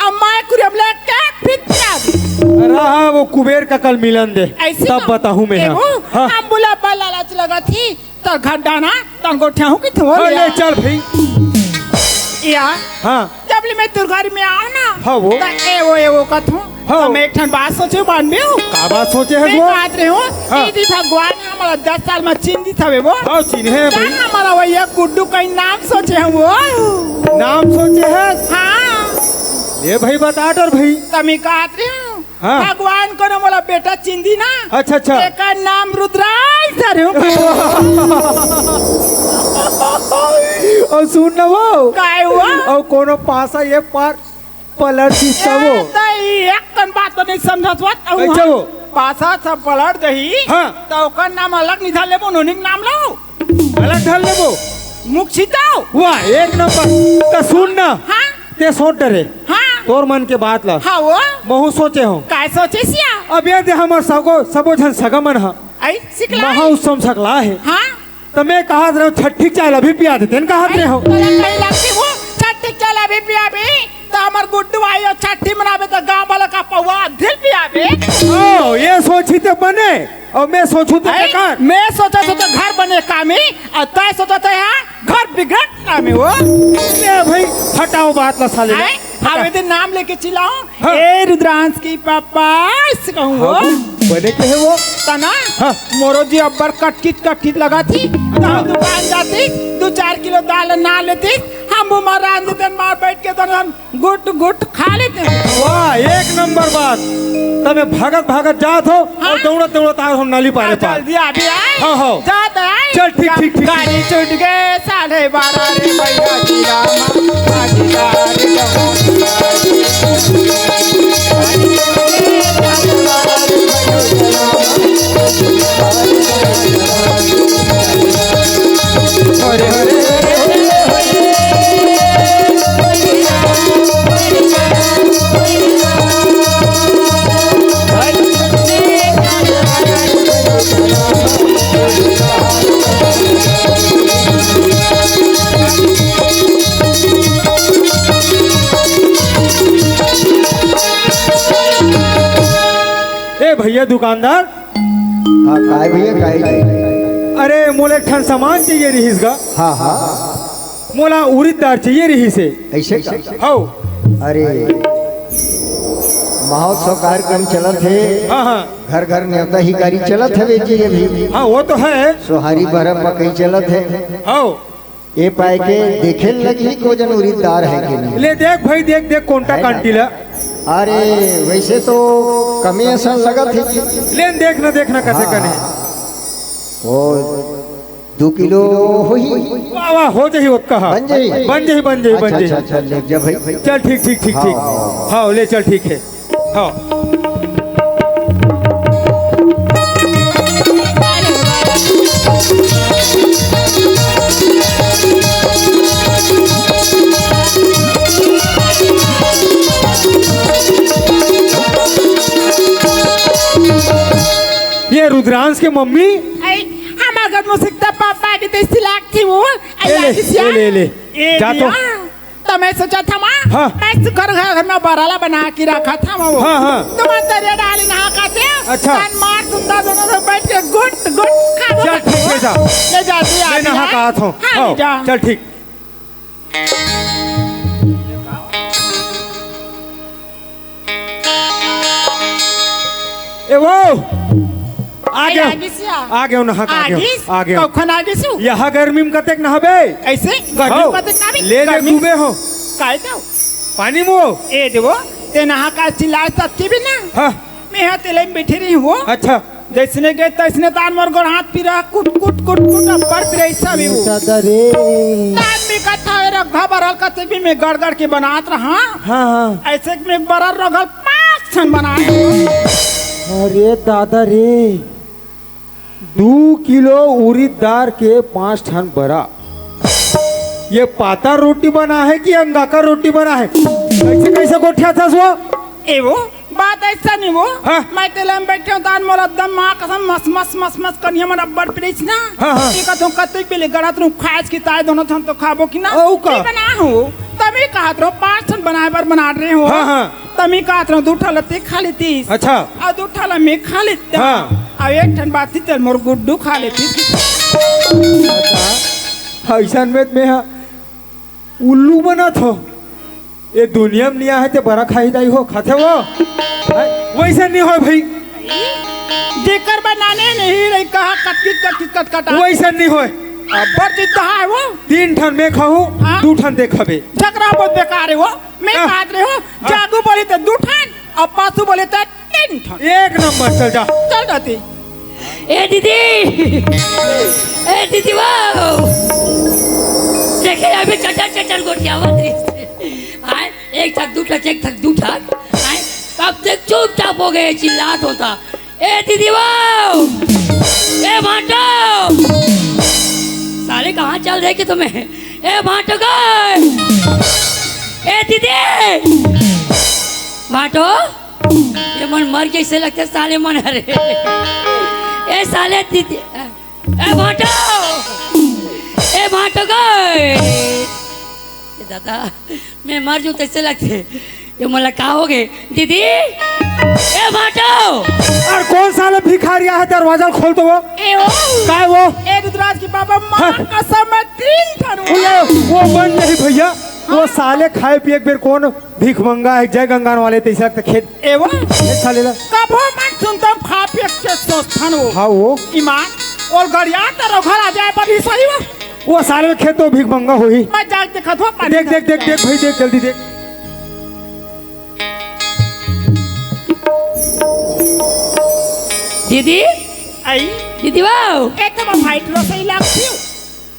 अम्मा कुरियम ले के फिर जा। रहा वो कुबेर का कल मिलन दे, ऐसे तब ना। बताहूँ मैं, ए हाँ। वो, हाँ। हम बुला बा लालच लगा थी, त घर डाना, त गोठिया हूँ कि थो हाँ, ले ले। चल भाई। या, हाँ। जब ले मैं तुर घर में आऊँ ना, हाँ वो। त ए वो, ए वो कथूँ, हाँ। त मैं एक ठन बात सोचे बान भी हूँ। का बात सोचे है मैं वो? बात रहे हूँ, हाँ। दीदी भगवान हमारा दस साल में चिन्ह दी था वो। हाँ, चिन्हे हैं त भाई। हमारा भैया गुड्डू का ही नाम सोचे हैं वो। नाम सोचे है? हाँ। ये भाई बता डर भाई। तमी कहत रही हूँ। हाँ। भगवान कोनो मोला बेटा चिन्ह दी ना। अच्छा, अच्छा। एकर नाम रुद्रांश धरे हूँ। अउ सुन ना वो। काय हुआ? अउ कोनो पासा ये पार पलट दिस वो। ए, त ई एक कन बात तो नहीं समझत हुआ। कैसे वो? पासा सब पलट दही। हाँ। त ओकर नाम अलग निधार लेबो, नोनिक नाम लो। अलग धर लेबो। मुख छिताओ। वाह, एक नंबर। त सुन ना। हाँ। ते सोच डरे। हाँ। तोर मन के बात ला। हाँ वो। महू सोचे हूँ। काय सोचे सिया? अब ये दे हमर सगो, सबो झन सगा मन हा। आई, सिकला। महा उत्सव सकला है। हाँ। त मैं कहत रहे हूँ, छट्ठी चाय ला भी पिया देते, कहत रहे हूँ। तोला कहीं लगती वो, छट्ठी चाय ला भी पिया भी, त हमर गुड्डू आई अउ छट्ठी मनावे त गाँव वाला का पौवा दिल पिया भी। ओ, ये सोची त बने। अउ मैं सोचूं त हैं? बेकार। मैं सोचत हूँ त घर बने कामी, अउ तैं सोचत है यहाँ घर बिगड़त कामी वो। ए भाई, हटाओ बात ला साले ला। हैं? हाँ। आवेदन नाम लेके चिल्लाओ, हाँ। ए रुद्रांश के पापा, ऐसे कहूँ वो। हाँ, बने के है वो। तना? हाँ। मोरो जी अब्बड़ कटकिट कटकिट लगा थी। तो हम दुकान जाती, दो चार किलो दाल ना लेती, हम वो मार रांध देते, मार बैठ के तो हम गुट गुट खा लेते हैं। वाह, एक नंबर बात। तमे भागत भागत जात हो हाँ। और दौड़त दौड़त आ हो नाली पारे हाँ, पार। जल्दी अभी आए। हाँ, हाँ। जात आए। चल, ठीक, ठीक, ठीक, ठीक। गाड़ी छूट गए, साढ़े बारह रे भैया जी रामा, भागीदार हरे हरे हरे हरे। ए भैया दुकानदार। हाँ, काय भैया, काय? अरे, मोला एक ठन सामान चाहिए रिहिस गा। हाँ, हाँ। मोला उरीद दार चाहिए रिहिस हे। ऐसे का? हौ। अरे, महोत्सव कार्यक्रम चलत हे। हाँ, हाँ। घर घर नेवता हिकारी चलत हवे जी अभी। हाँ, वो तो है। सोहारी बहरा पकई चलत हे। हौ। ए पाए के देखे लगही को जन उरीद दार है कि नहीं। ले देख भाई, देख, देख कोनटा है ना? कांटी ला। अरे, वैसे तो कमे असन लगत हे जी। लेन देख ना, देख ना कैसे हाँ, कने। हाँ। वो दो किलो होही। वाह, वाह, हो जाही ओतका, हाँ। बन जाही? बन जाही, बन जाही, बन अच्छा, जाही। अच्छा, अच्छा, ले जा भाई। चल, ठीक, ठीक, ठीक, हाँ, ठीक। हाँ, हाँ। हाँ, ले चल, ठीक है। हाँ। ये रुद्रांश के मम्मी? आई, हम अगर मुसिकता पापा के तेसी लागती वो। आई, ले, ले, आगे सिया। ले, ले, ले। ए जा तो। दिया। तो मैं सोचा था माँ, हाँ। मैं सुखर घर, घर में बराला बना के रखा था वो। हाँ, हाँ। तो मैं तरिया डाली नहा खाते। अच्छा। तन मार सुंदर दोनों में बैठ के गुट, गुट खा वो चल, ठीक है, जा। ले जा, तू ले आ नहा जा। कहा था। हाँ, हाँ, ले जा। चल, ठीक। ए वो, आ ए, गयो। आ गिस या? आ गयो, नहा के आ गयो। आ गिस? आ गयो। कखन आ गिस? यहाँ गर्मी में कतेक नहाबे? ऐसे? गर्मी में हौ। कतेक नहाबे? ले, ले, गर्मी में? डूबे हो। काय तो? पानी में हो। ए देवो, ते नहा का चिल्लाए तब के भी ना। हाँ। मैं यहाँ तेले में बैठे रही हूँ। अच्छा। जैसने गए तैसने तान मोर गोड़ हाथ पीरा, कुट, कुट, कुट, कुट, अब्बड़ पीरा ऐसा भी हो। दादा रे। तान में कथा है, रखा बरल कते भी मैं गड़, गड़ के बनात रहा। हाँ, हाँ। ऐसे में बरल रखल पाँच ठन बनाए। अरे दादा रे, दू किलो उरीद दार के पाँच ठन बरा। ये पातर रोटी बना है कि अंगाकर रोटी बना है? कैसे, कैसे गोठियाथस वो? ए वो, बात ऐसा नहीं वो। हाँ। मैं तेला में बैठे हूँ, तान मोला एकदम माँ कसम मस, मस, मस, मस कनिया मन अब्बड़ पीरा ना। हाँ, हाँ। ये कहत हूँ, कतेक बेले गड़त रहूँ, खाए की ताए दोनों ठन तो खाबो कि ना? ओ का? नहीं बना हूँ। तभी कहत रहूँ, पाँच ठन बनाए बर बना रहे हो। हाँ, हाँ। तमी का अतरा दू ठा ला ते खा लेतिस। अच्छा। अउ दू ठा ला मैं खा लेता। हाँ। अउ एक ठन बाची तेला मोर गुड्डू खा लेतिस। अइसन में मैं हा उल्लू बनत हो। ये दुनिया में निया है ते बरा खाही दाई हो, खाथे वो? हैं? वैसे नहीं हो भाई। जेकर बनाने नहीं रही कहा कटकिट कटकिट कटकटा। वैसे नहीं होय। अब्बड़ जिद्दा है वो। तीन ठन मैं खाहूँ, हाँ। दू ठन ते खाबे। झगड़ा बहुत बेकार है वो। मैं हाँ। कहत रहे हो, हाँ। जागू बोले तो दू ठन, अउ पासू बोले तो तीन ठन। एक नंबर, चल जा। चल जाती। ए दीदी, ए दीदी वो, देखे अभी चटर चटर गोठियावत रही। आए, एक ठक, दू ठक, एक ठक, दू ठक। आए, कब से चुपचाप हो गए, चिल्लात होता। ए दीदी वो, ए भांटो, साले कहाँ चल रहे कि तुम्हें? ए भांटो को, ए दीदी, भांटो, ये मन मर जैसे लगते साले मन, अरे, ए साले दीदी, ए भांटो, ए भांटो को, ए दादा, मैं मर जूँ तैसे लगथे। ये मोला का हो गे? दीदी, ए भांटो! अरे कौन साला भिखारी आहे, दरवाजा खोल तो वो। ए ओ! काय वो? ए रुद्राज के पापा, माँ हाँ। कसम मैं तीन ठन वो। वो, वो बन नहीं भैया। वो साले खाए पिए के बेर कौन भीख मंगा है, जय गंगान वाले तैसा लगता खेत। ए वो, ए साले ला। कभो मत सुनता, खा पिए के सोचथन वो। हाँ वो। ईमान, ओल गड़िया त रोघा राजा है, पर ई सही वो। वो साले में खेत तो भीख मंगा होही। मैं जाके देखा थो, पानी देख, देख, देख, देख भाई, देख, जल्दी देख। दीदी, आई। दीदी बाऊ। ए तो भाई टुरा सही लागथी।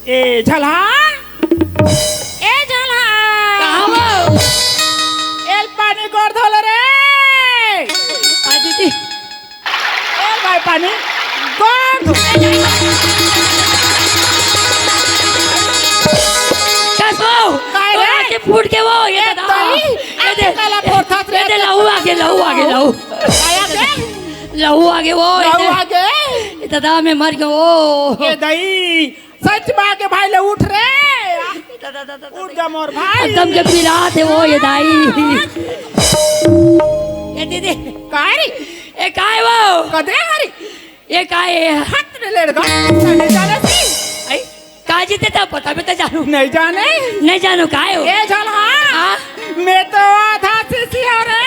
ए झलहा, ए झलहा। कहाँ बाऊ? एल पानी गोड़ धोले रे। आ दीदी। ए भाई पानी गोड़ धो। कस बाऊ? काय रे? तोरा के फूट के वो, ये ए दादा। तई, ये दे। काला फोड़थस रे। ये दे, लहू आगे, लहू आगे, लहू। आया के? लहू आगे वो, ये लहू दे। आगे। ये दादा, मैं मर गया वो। ए दई, सच बा के भाई ले उठ रे। दादा, दादा, दादा। उठ जा मोर भाई। एकदम के पिरात है वो, ये दाई। ये दीदी। काय रे? ए, काय वो? कदे हरी? ये काय है? हाथ रे लेड़गा। नहीं जाने सी। आई, काजी ते ता पता भी तो जानू। नहीं जाने? नहीं जानू, काय हो? ए झलहा। हाँ? मैं तो आधा सीसी हो रे।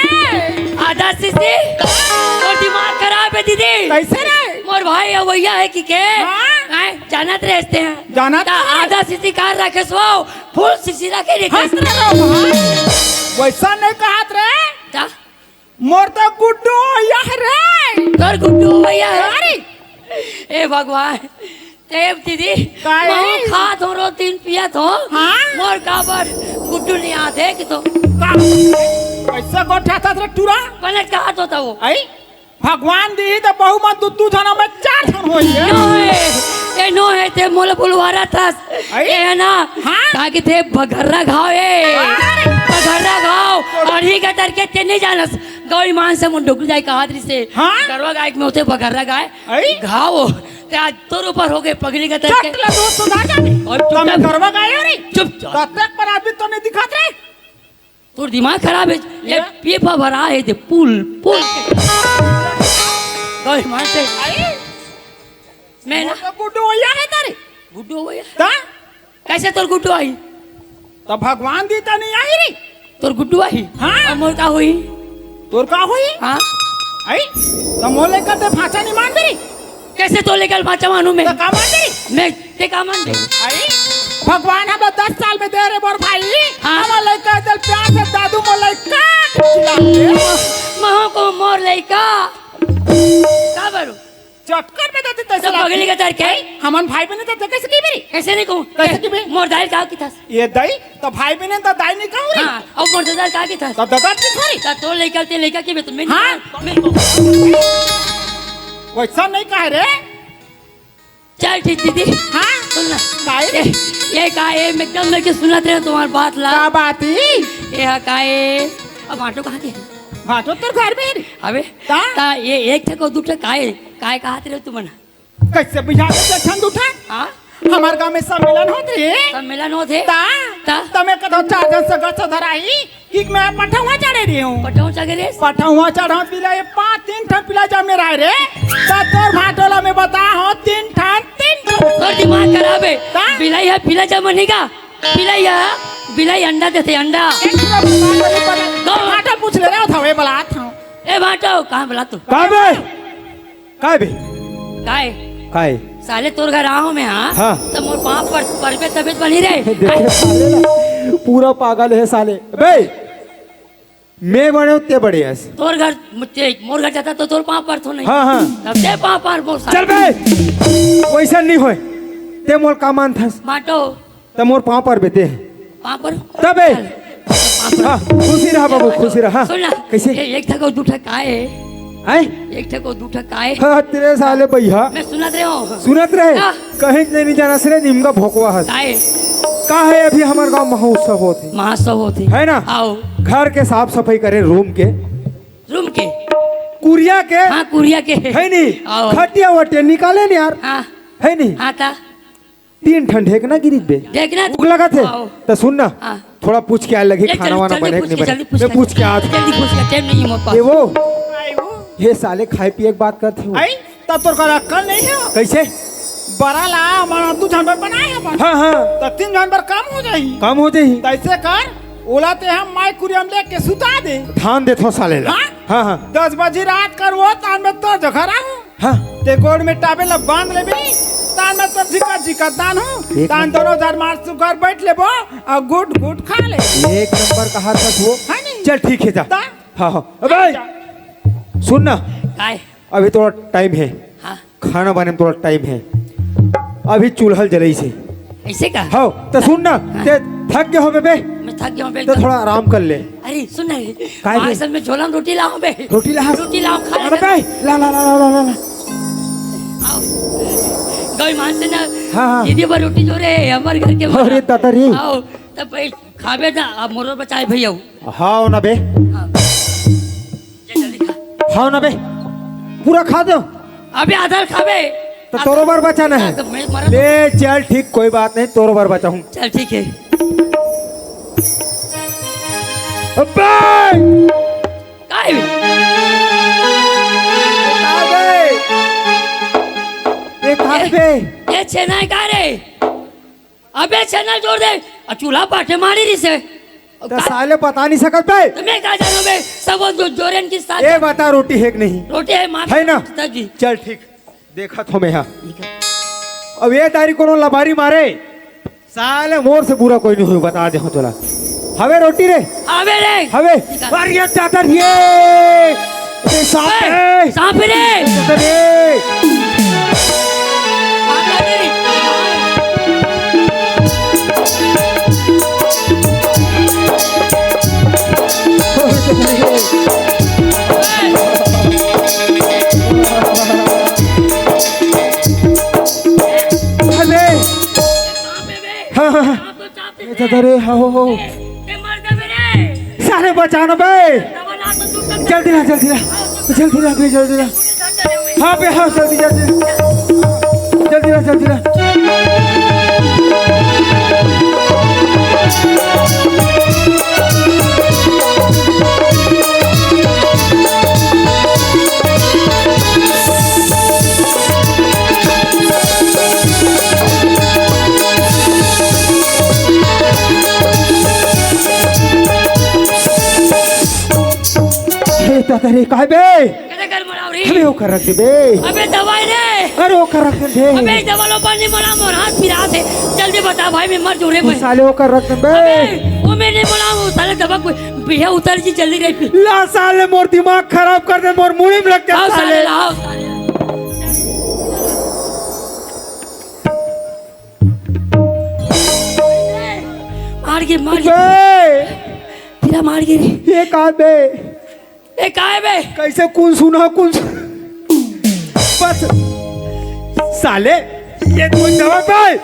आधा सीसी? तो दिमाग खराब है दीदी। कैसे रे? मोर भाई है, भैया है कि के? हाँ? हैं? जानत रहते हैं। जानत ता नहीं। आधा सीसी कार रखे सो, फुल सीसी रखे रे। हंस रहे हो भाई। वैसा नहीं कहत रे। ता? मोर तो गुड्डू भैया है रे। तोर गुड्डू भैया है? अरे। ए भगवान, ते दीदी, काय? महू खात हो, रो तीन पियत हो। हाँ? मोर काबर गुड्डू नहीं आते कि तो। का? कैसे गोठा था रे टूरा? पलट कहा तो था वो। आई? भगवान दी तो बहू मन दू दू झन में चार झन होई है। नो है, ए नो है, ते मोला बुलवारा था। आई? ए है ना? हाँ? ताकि ते बघर्रा घाव है। अरे! बघर्रा घाव, अड़ही गतर के ते नहीं जानस। गौ ईमान से मुंडुक जाए कहा दरी से। हाँ? गरवा गाय में होते बघर्रा गाय। आई? घाव। ते आज तोर ऊपर हो गए पगली गतर के। चट ला दोस्त सुधा जाने। और चुप तमे कर। गरवा गाय हो रे। चुप। तब तक पर आदमी तो नहीं दिखात रे। तोर दिमाग खराब है। ये ये? पीपा भरा है, ते पुल, पुल। गौ ईमान से। आई? मैं ना। वो तो गुड्डू भैया है तारे। गुड्डू भैया? ता? कैसे तोर गुड्डू आई? तो भगवान दी तो नहीं आई रे। तोर गुड्डू आई? हाँ। अब मोर का होई? तोर का होई? हाँ। आई? तो मोर लेकर ते फांचा नहीं मान दे रे। कैसे तो लेकर फांचा मानू मैं? तो का मान दे रे? मैं ते का मान दे? आई? भगवान हम दस साल में दे रे मोर भाई। हाँ। हम लेकर चल प्यार से दादू मोर लेकर खिला दे। महू को मोर लइका। का बरू? चटकर में देती तैसे तो लागती। पगली के तर के? हमन भाई बहन तो कैसे की बेरी? कैसे नहीं कहूँ? कैसे की बे? मोर दाई का की था? ये दाई तो भाई बहन तो दाई नहीं कहूँ रे। हाँ, और मोर दादा का की था? तो दादा की थोड़ी। तो तो लेकर ते लेकर की बे तो मैं हाँ। नहीं, मैं वैसा नहीं कह रे। चल ठीक दीदी। हाँ? सुन ना। काय? ये, ये का है? मैं एकदम लेके सुनत रहे तुम्हारी बात ला। का बात ही? ये हा का है? अब भांटो कहाँ के? भांटो तोर घर में ही। अबे, ता? ता ये एक ठे को दू ठे काय, काय कहत रहे तुमन? कैसे बुझा के छन दू ठे? हाँ? हमार गांव में सम्मेलन होत रे। सम्मेलन होत हे? ता? ता? तमे कदो चार जन से गच धराई, कि मैं पठौआ चढ़े रही हूँ। पठौआ चढ़े रे? पठौआ चढ़ा पिला ये पाँच तीन ठन पिला जा मेरा रे। ता तोर भांटोला में बता हो तीन ठन, तीन ठन। तोर दिमाग खराब है। ता? बिलाई है, पिला जा मनी का? बिलाई है, बिलाई अंडा देते, अंडा। एक पूरा भगवान को नहीं पता। दो। भांटो पूछ ले रहे हो था, वे बलात था। ए भांटो, कहाँ बलात तू? कहाँ बे? काय बे? काय? काय? साले तोर घर आहो मैं, हाँ? हाँ। तो मोर पाँव पर, पर पे तबीयत बनी रहे। देखे साले ला, पूरा पागल है साले। बे, मैं बड़े हूँ, ते बड़े हस। तोर घर, ते, मोर घर जाता तो तोर पाँव पर थो नहीं। हाँ, हाँ। तब ते पाँव पर मोर साले। चल बे, वैसा नहीं होय। ते मोर का मानथस? बांटो। त मोर पाँव पर बेते। पाँव पर? तबे। चल, पाँव पर। हाँ, खुशी रहा बाबू, खुशी रहा। हाँ। सुन ना। कैसे? ए, एक ठको दू ठक काय है? हैं? एक ठको दू ठक काय है? हाँ, तेरे साले भैया। मैं सुनत रहे हूँ। सुनत रहे? हाँ। कहीं नहीं, नहीं जाना से निमगा भोकवा है। काय? का है अभी हमारे गांव महोत्सव होत है। महोत्सव होत है। है ना? आओ। घर के साफ सफाई करे, रूम के। रूम के? कुरिया के? हाँ, कुरिया के। है नहीं? आओ। खटिया वटिया निकाले नहीं यार। हाँ। है नहीं? हाँ, ता। तीन ठन ढेकना गिरिस बे। ढेकना? भूख लगत हे? आओ। त सुन ना, हाँ। थोड़ा पूछ के आए लगी, ले, खाना जल्दी, वाना जल्दी बने कि पूछ नहीं के, बने? जल्दी पूछ मैं के। पूछ के आज। जल्दी पूछ के, टाइम नहीं है मोर पास। ये वो? आई वो? ये साले खाए पिए के बात करते हो। आई? तब तोर का अक्कल नहीं है? कैसे? बरा ला, मन तू झंडा बनाए है बा। हाँ, हाँ। त तीन झन बर काम हो जाही। काम हो जाही। त अइसे कर, ओला ते हम माई कुरिया म लेके सुता दे। ठान देथों साले ला। हाँ? हाँ, हाँ। दस बजे रात कर वो, तान में तोर जघा रहूं। हाँ। ते गोड़ में टावेल ला बांध लेबे, तान में तोर झिका झिका तान हूं, एक तान नंबर। दोनों झन मार सुघर बइठ लेबो अउ गुट गुट खा ले। एक नंबर कहा था वो। है नहीं? चल ठीक हे, जा। ता? हाँ, हाँ। अबे, जा। सुन ना। काय? अभी थोड़ा टाइम हे। हाँ। खाना बने में थोड़ा टाइम हे। अभी चूल्हा जलइस हे। अइसे का? हाँ, त सुन ना, हाँ। ते थक गे होबे बे? मैं थक गया हूँ बे त एकदम। थोड़ा आराम कर ले। अरे सुन ना रे, काय बे? आज सब मैं झोला में रोटी लाऊं बे। रोटी ला। रोटी लाऊं, खा अरे ले। बे, ला, ला, ला। आओ। गई मान से ना, हाँ, हाँ। दीदी बर रोटी जोरे हे, हमर घर के अरे बना। दादा रे। आओ, तब भाई खाबे ना, अब मोरो बचाए भैया। हाँ ना बे। हाँ। जा जल्दी खा। हाँ ना बे, पूरा खा दो। अबे आधा खाबे। त तोरो बर बचाना हे। तो मैं मरा ले चल, ठीक, कोई बात नहीं, तोरो बर बचाहूं। चल ठीक हे। अबे! काय? अबे! ये काय बे? ये छेना हे का रे? अबे छेना ल जोर दे, अ चूल्हा पाटे माड़ी रहिसे। त साले बता नहीं सकत बे। त मैं का जानों बे, सब वो जो जोरेन की साथ। ए बता, रोटी हे कि नहीं? रोटी हे, मार हे ना? जी। चल ठीक, देखत हों मैं हा। ठीक हे। अब ये दारी कोनो लबारी मारे, साले मोर से बुरा कोई नहीं होही, बता देहूं तोला। हवे रोटी रे? हवे रे। हवे? निकाल। अरे ये दादा रे, ये सांप ए, रे। सांप रे। दादा रे। माता रे। अरे। हाँ, हाँ, हाँ। ए दादा रे, हाँ, हो, हो। सारे बचाना बे। जल्दी ला, जल्दी ला। जल्दी ला बे, जल्दी ला। हाँ बे, हाँ, जल्दी, जल्दी। जल्दी ला, जल्दी ला। हे दादा रे, काय बे? कते कर मराव रे? अबे ओकर रख दे बे। अबे दवाई रे। अरे ओकर रख दे। अबे दवा लो पानी मरा, मोर हाथ पिरात हे। जल्दी बता भाई, मैं मर जहूं रे। साले ओकर रख दे बे। अबे वो मैं नहीं मराव, साले दवा कोई बिहा उतर जी जल्दी रे। ला साले मोर दिमाग खराब कर दे, मोर मुड़ी में लग के आओ साले। साले, आओ साले। मार के, मार के। बे! तेरा मार के रे। ये का बे? ए, काय बे? कैसे कुन सुना, कुन सुन-, बस। साले, ये कोई दवा बे?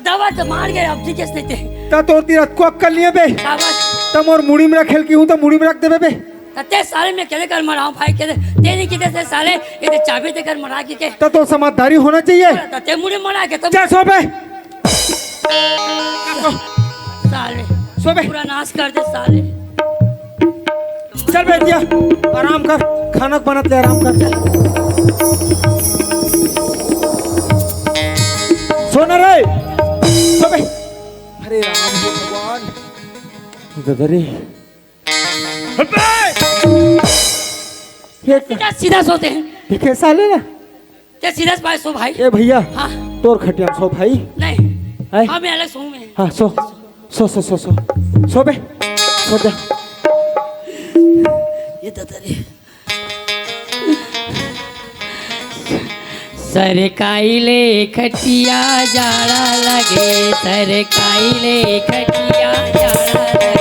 दवा तो मार गए, अब ठीक से देते। त तोर तीर अतको अक्कल नहीं हे बे। शाबाश। त मोर मुड़ी में रखेल की हूँ, त मुड़ी में रख देबे बे। त ते साले मैं केदे कर मराव भाई, केदे, ते नहीं केदे से साले, ये ते चाबी देकर मरा के के। त तो समझदारी होना चाहिए। त ते मुड़ी मरा के तो जा सो बे। साले। सो बे। पूरा नाश कर दे साले। चल बे दिया, आराम कर, खाना बनत ले, आराम कर। सो ना रे, सो बे। अरे राम हे भगवान। दादा रे। अबे! ये सीधा, सीधा सोते हैं। ये कैसा ले ना? ते सीधा से भाई सो भाई। ए भैया, हाँ। तोर खटिया में सो भाई। नहीं। हैं? हाँ, मैं अलग सोऊं मैं। हाँ, सो। सो, सो, सो, सो। सो बे। सो जा। ये दादा रे। सरकाई ले खटिया जाड़ा लगे, सरकाई ले खटिया जाड़ा लगे।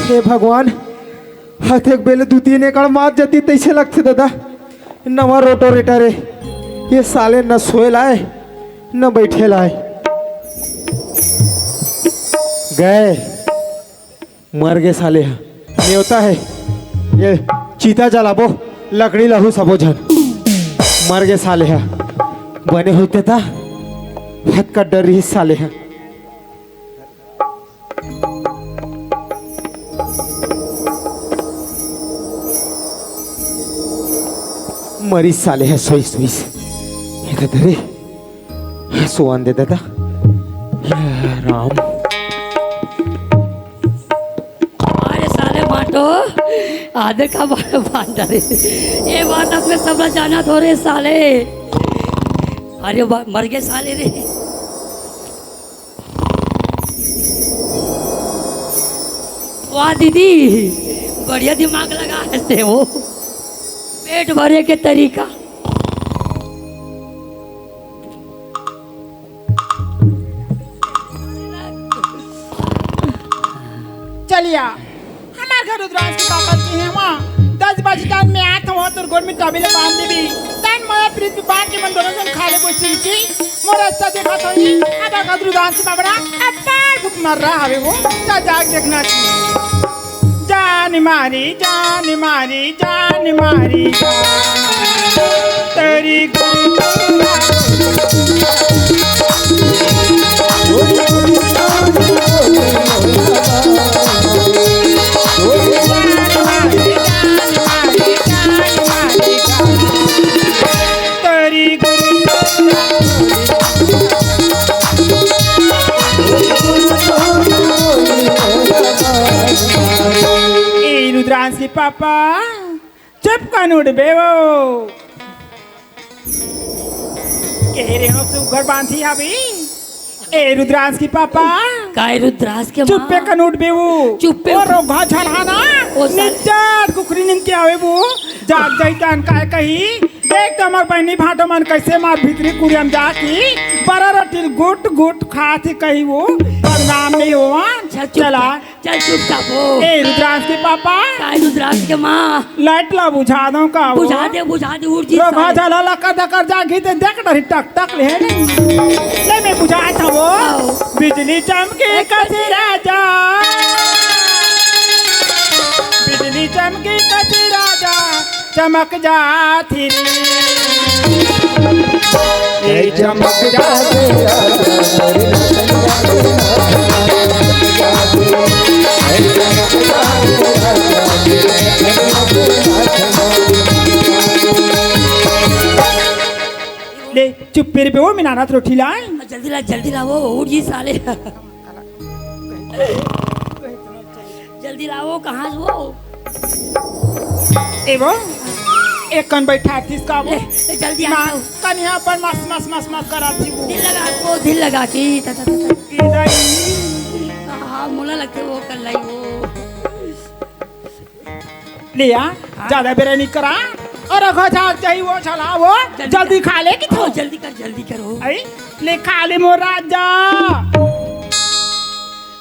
हे भगवान, हतेक बेले दू तीन एकड़ मात जती तइसे लगथे दादा। नवा रोटोरेटर हे, ये साले न सोए लाए न बैठे लाए। गए, मर गे साले ह। नेवता हे, ये चीता जलाबो, लकड़ी लाहू सबो झन। मर गे साले ह। बने होते त फटका डर रही साले ह। मरी साले ह, सोइस, सोइस। ये दे दे रे। सुआन दे दे दा। या राम। अरे साले भांटो, आधे का बार बांट डाले। ये बात अपने सब ला जाना थोरे साले। अरे बा-, मर गए साले रे। वाह दीदी, बढ़िया दिमाग लगा हंसते हो, पेट भरे के तरीका। चलिया, हमार घर रुद्रांश के पापा के हैं वहाँ। दस बजे तक मैं आत हूँ, तोर गोड़ में टॉवेल बांध देबी। तन मोया प्रीत में बांध के मन दोनों जन खा ले बोसी की। मोर रास्ता देखा तो ही, अब घर रुद्रांश के बाबरा, अब पैर फुट मर रहा हवे वो। जा, जा के देखना चाहिए। जान मारी, जान मारी, जान मारी, जान। तेरी गुरु ए रुद्रांश के पापा, चुप कन उठबे वो। कहे रहे हो सुघर बांधी हबी। ए रुद्रांश के पापा। काय रुद्रांश के माँ? चुप्पे कन उठबे वो। चुप्पे वो उठ- रोगहा झलहा ना। ओ साले। निच्चट कुकरी निन के आवे वो। जाग जाई तन काय कही। देख तो हमर बहनी भांटो मन कैसे मार भीतरी कुड़िया म जाके बरा रोटी ल गुट गुट खात ही कही वो। बदनाम नहीं होवन। चल चुप चला। कर। चल चुपचाप हो। ए रुद्रांश के पापा। काय रुद्रांश के माँ? लाइट ला बुझा दो का वो? बुझा दे, बुझा दे, उड़ जी रोगहा साले। झाला लकर दकर जागी ते देख डरी टक टक ले नहीं। ले मैं बुझा था वो। आओ। बिजली चमके ए, कसी राजा। बिजली चमके कसी राजा। चमक जात ही रे। ए चमक जात ले, चुप फिर बे वो, मैं नाना रोटी लाए। जल्दी ला, जल्दी ला, वो उठ जी साले। जल्दी लाओ, कहाँ से वो? ए वो, एक कन बैठा थिस का वो? ले, ले, जल्दी आ ना, जाओ। कनिया पर मस, मस, मस, मस करा थी वो। दिल लगा को, दिल लगा के, ता, ता, ता, ता। ई दाई। हाँ, मोला लगते वो कर लाई वो। लिया, हाँ। ज्यादा बेरा नहीं करा। और रखो झाग चाहिए वो, चला वो, जल्दी जल्दी कर। खा ले कि हाँ, थो। जल्दी कर, जल्दी करो। आई, ले खा ले मोर राजा।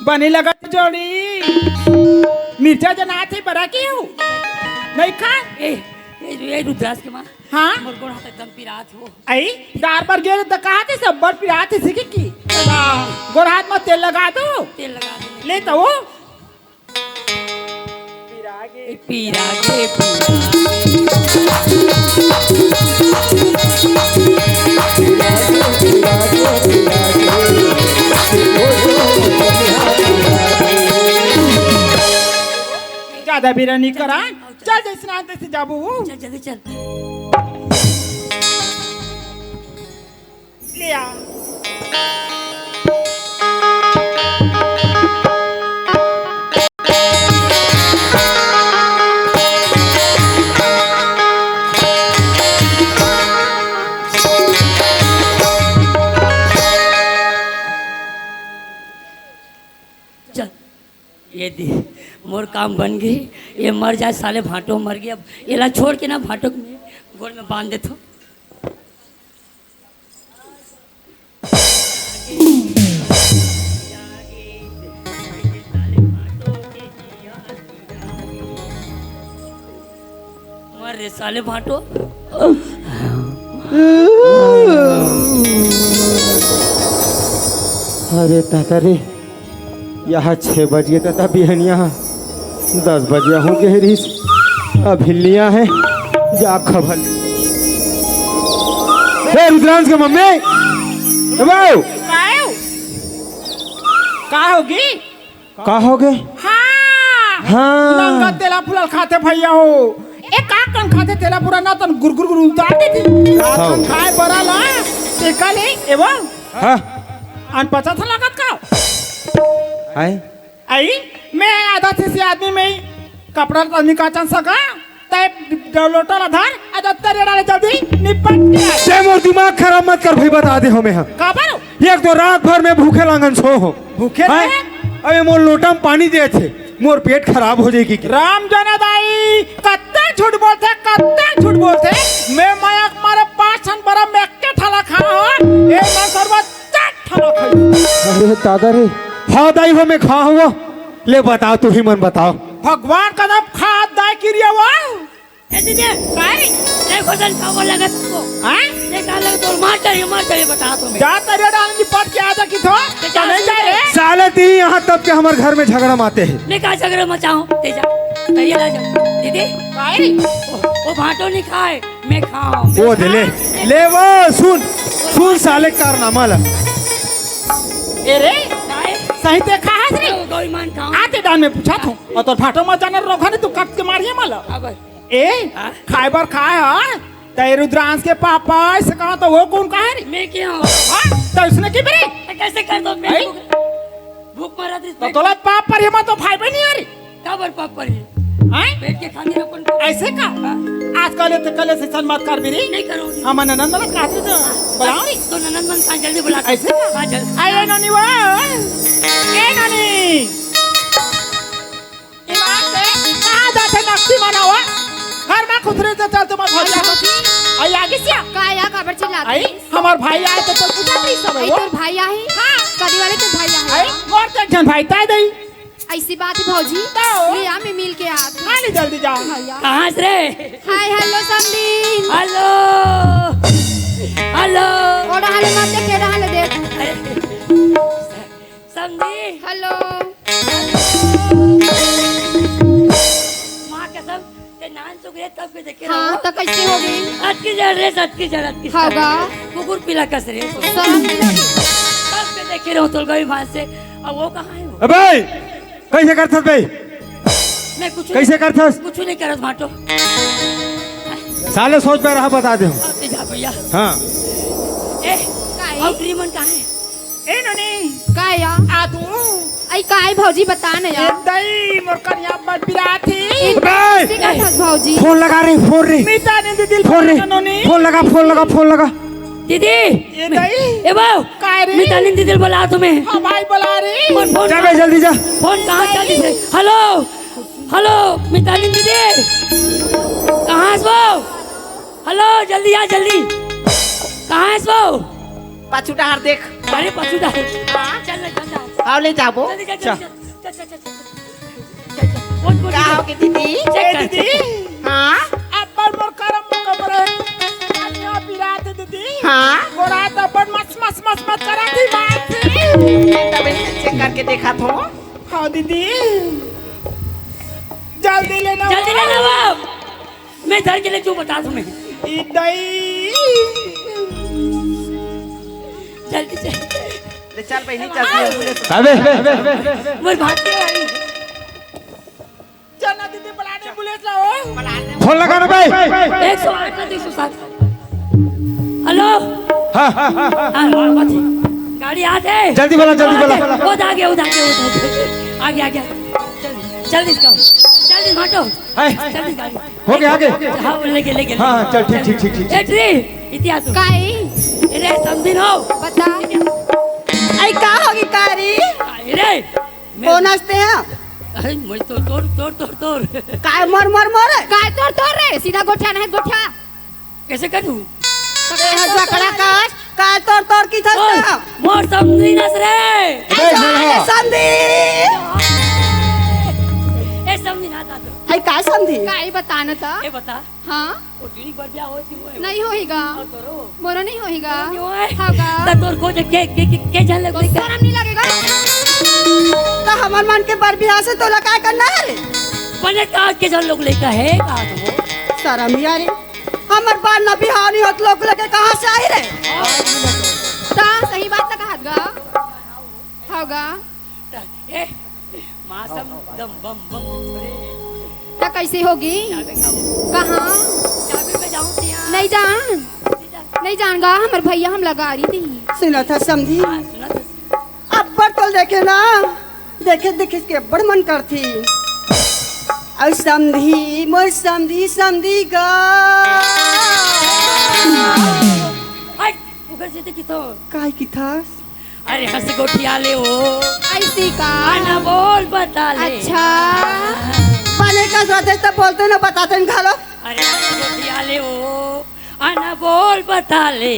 बने लगत जोड़ी। मिर्चा जना थे बरा के हो। नहीं खा? ए, ए, ए, रुद्रांश के माँ। हाँ? मोर गोड़ हाथ एकदम पिरात हो। आई, डार पर गेल त कहा थे सब बड़ पिरात थे सीखी की। हाँ। गोड़ हाथ में तेल लगा दो। तेल लगा दे। ले तो वो। पिरागे, पिरागे। ज्यादा बेरा नहीं करा। चल, जैसे ना तैसे जाबू। चल, जल्दी चल। ले आ। चल, ये दे, मोर काम बन गई। ये मर जाए साले, भांटो मर गया। अब एला छोड़ के ना, भांटो के मैं गोड़ में बांध देथो। मर अरे साले भांटो। अरे दादा रे, यहाँ छह बज गे दादा, बिहनिया दस बजे हो गे रिहिस, अभी नइ आए हे, जा खबर ले। ए रुद्रांश के मम्मी, ए बाऊ। काय हो? का होगे? का होगे? हाँ। हाँ। नंगा तेला फुलल खाथे भैया हो। ए का कन खाथे तेला पूरा ना तन गुर गुर गुर उतार देथे। हाँ। खाए बरा ला, तेका ले, एवं। हाँ। अन पचास लागत का? हाय। आई, मैं आधा से, से आदमी में ही कपड़ा तो निकाचन सका, तय लोटा ला धर, आ जा तरिया डाले जल्दी, निपट के आ। ते मोर दिमाग खराब मत कर भाई, बता दे हो मैं हा। काबर? एक तो रात भर में भूखे लांगन सो हो। भूखे हैं? रहे? अबे मोर लोटा में पानी दे थे, मोर पेट खराब हो जाएगी क्या? राम जना दाई, कत्ते झूठ बोलथे, कत्ते झूठ बोलथे। मैं मया के मारे पाँच ठन बरा में एक के ठाला खा हो, ए मैं सरवा चार ठाला खाई। अरे दादा रे, हाँ दाई हो मैं खा हुआ। ले बताओ, तू ही मन बताओ। भगवान कसम खात दाई किरिया वो। ए दीदी, काय? देखो जन का बोला लगत को। हाँ? ये का लग तो मार चाहिए, मार चाहिए बता तो मैं। जा तरिया डाल निपट के आ जा कि थो। ते जा चले जा रे। साले ती यहाँ तब के हमारे घर में झगड़ा माते हैं। मैं का झगड़ा मचाऊं? ते जा। तरिया ला जा। दीदी। काय? वो, वो भांटो नहीं खाए, मैं खाऊं। वो दे ले। ले वो सुन। सुन साले कारनामा ला। ए रे। काय? सही ते खाहस रे। वो गौरी मान खाऊं। आते डाल में पूछा थो। और तो भांटो मत जाना रोखा नहीं तू कट के मारिए माला। अब ए, हाँ? खाए बर खाए हा? तय रुद्रांश के पापा, ऐसे कहा तो वो कौन कहा रे? मैं क्या हूँ? हाँ? तो उसने की बरे? तो कैसे कर दो? मैं हैं? भूख, भूख मरा थी। तो तोला पाप पर हिमा तो भाई बहन नहीं आ रही। का बर पाप पर ही? हैं? पेट के खातिर अपन को ऐसे का? हाँ। आजकल ये तो कल ऐसे सन मत कर मेरी। नहीं करूँगी। हम ननंद वाला कहा थे तो बुलाओ रे। तो ननंद मन का जल्दी बुला। ऐसे का? हाँ, जल्दी। आए नोनी वो। ए नोनी। ईमान से कहाँ जाथे नकसी मनावा? घर में खुसरे से चल तुम भैया। अरे, आई आगे से। का या काबर चिल्लात आई, हमार भाई आए तो, तो पूछा नहीं सब आई वो। तोर भाई आहे? हाँ। कदी वाले तोर भाई आहे? आई, मोर तो एक झन भाई ताय दई। ऐसी बात है भौजी। तो? ले आ, मैं मिल के आत हूँ। हाँ, ले जल्दी जा। भैया। कहाँ से रे? हाय, हेलो समधी। हेलो। हेलो। ओड़ा हाले मत देख, एड़ा हाले देख। अरे। समधी। हेलो। माँ कसम, ते नान चुक रे, तब के देखे हाँ, रहो। तो कैसे हो गई? अटकी जड़ रे, अटकी जड़, अटकी जड़। हाँ बा। कुकुर पीला कस रे। शर्म नहीं लगी। तब के देखे रहो, तोल गई भान से। अब वो कहाँ है वो? अबे, कैसे करथस बे? मैं कुछ कैसे करथस? कुछ नहीं करत भांटो। साले सोच पे रहा, बता दे। आते जा भैया। हाँ। ए, काहे? आउटरी मन कहाँ है? ए नोनी। का या? आ तू। आई काहे भौजी बता न ए या। दई मोर कनिया बड़ पिरात ही। ए बे! किसी का था भौजी? फोन लगा रे, फोन रे। मीता ने दीदी फोन रे। नोनी। फोन लगा, फोन लगा, फोन लगा। दीदी। ए दई। ए बाऊ। का रे? मीता ने दीदी बुला तुम्हें। हाँ भाई बुला रे। फोन, फोन जा बे, जल्दी जा। फोन कहाँ दई। जल्दी से? हेलो। हेलो, मीता ने दीदी। कहाँ है वो? हेलो, जल्दी आ, जल्दी। कहाँ है वो? पाछू डहार देख। अरे, पाछू डहार। हाँ। चल ना, चल ना। आओ, ले जाबो। जल्दी चल, चल। चल, चल, चल, चल, चल। चल, चल। उठ, उठ, का उठ। हो गे दीदी? चेक कर, ए दीदी। चेक कर। हाँ? अब्बड़ मोर करम में कमरे। अरे, पिरात दीदी। हाँ? गोड़ा तो अब्बड़ मस, मस, मस, मस करा थी मार थी। तबे चेक करके देखा थो। हाँ दीदी। जल्दी लेना जल्दी वो। लेना वो। मैं धर के ले क्यों बता तुम्हें? ई दई। जल्दी से। ले चल बहिनी, चल तू एम्बुलेंस। अबे। मोर भाग के आई। चल ना दीदी, बुला दे एम्बुलेंस ला ओ। बुला ले। फोन लगा ना भाई। एक सौ आठ ना, एक सौ सात। हेलो। हाँ। हाँ, हाँ, हाँ, गाड़ी आते। जल्दी बुला, जल्दी बुला। वो आ गया, वो आ गया, वो आ गया। आ गया, आ गया। जल्दी, जल्दी इसका। जल्दी भाटो। है। जल्दी गाड़ी। हो गया, आगे। हाँ, लेके, लेके, हाँ, लेके। चल, ठीक, ठीक, ठीक, ठीक। ए, ट्री, इतिहास। काई? अरे, समझी लो। बता। आई, का होगी, का रे? अरे, मैं कौन हंसते हैं? अरे, मैं तो तोर, तोर, तोर, तोर। काय मोर, मोर, मोर? काय तोर, तोर रे? सीधा गोठिया नहीं, गोठिया। कैसे करूँ? तो ए, कैसे जकड़ा तोर? काश, काय तोर, तोर की थस ओए, ना? मोर समझी नस रे। ए, ए, हाँ। समझी। ए, समझी ना, ता तो। अई का समधी? का ई बता न त? ए बता। हाँ? ओ जुड़ी बर ब्याह होय कि होय? नहीं होही गा। अउ तोरो? मोरो नहीं होही गा। नहीं होय? हाँ गा। त तोर को के, के, के, के झन तो लगले का? शरम नहीं लगेगा? त हमर मन के बर ब्याह से तोला काय करना हे रे? बने का के झन लोग लेकर हे का तो? शरम यार, हमर बर न बिहाव नहीं होत लोग लेके कहाँ से आही रे? त सही बात त कहत गा। हाँ गा। ए, मौसम दम बम बम छोड़े। त कैसे होगी? जाबे का हो? कहाँ? जाबे में जाऊँ क्या? नहीं जान। नहीं जान। नहीं जान गा, हमर भैया हमला गारी दी। सुनत हस समधी? हाँ, सुनत हस। अब्बड़ तोल देखे ना, देखे देखे के अब्बड़ मन करथी। अउ समधी, मोर समधी, समधी गा। हट, उधर से तो किथो। काय किथस? अरे हंस गोठिया ले ओ। ऐसी का? अनमोल बता ले। अच्छा। बने का सोचे त बोलते ना, बताते न घलो। अरे हंस गोठिया ले ओ। अनमोल बता ले।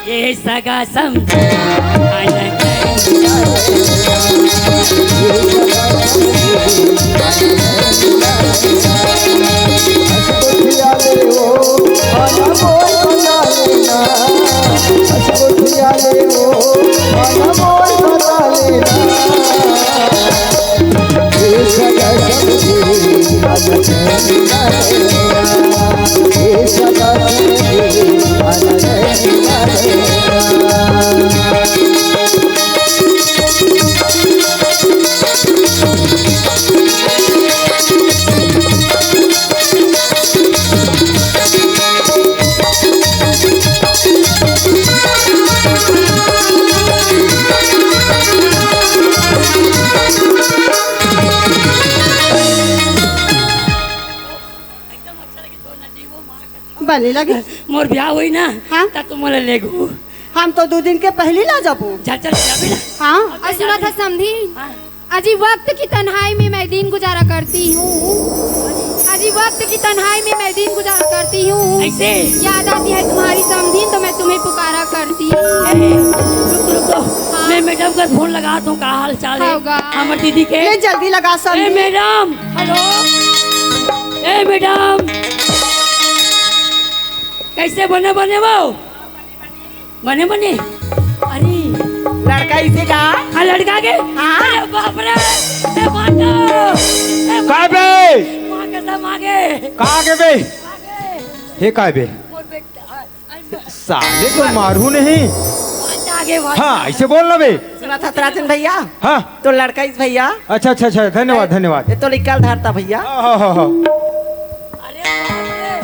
ये सगा समझ। बने लगे। मोर ब्याह होई ना, हाँ? त तुम मोला लेगू। हम तो दो दिन के पहली ला जाबो। चल, चल, चल, अभी ना। हाँ। अउ सुनत हस समधी? हाँ। अजी वक्त की तन्हाई में मैं दिन गुजारा करती हूँ। अजी वक्त की तन्हाई में मैं दिन गुजारा करती हूँ। ऐसे? याद आती है तुम्हारी समधी तो मैं तुम्हें पुकारा करती हूँ। ए, रुक, रुक, रुक। हाँ। मैं मैडम का फोन लगात हूँ, का हाल चाल है? होगा। हमर दीदी के। ले जल्दी लगा ए समधी। Madam, hello. ए मैडम, कैसे बने, बने वो? बने, बने। अरे। लड़का इसे का? हाँ, लड़का के? हाँ। अरे बाप रे। ए माता। ए का बे? माँ कसम आगे। का के बे? आगे। हे का बे? मोर बेटा। साले को मारू नहीं। आगे, आगे। हाँ, ऐसे बोल ना बे। सुनत हस राजन भैया? हाँ। तो लड़का इस भैया। अच्छा, अच्छा, अच्छा, धन्यवाद, धन्यवाद। ये तो निकाल धारता भैया। हाँ, हाँ, हाँ, हाँ। अरे बाप रे,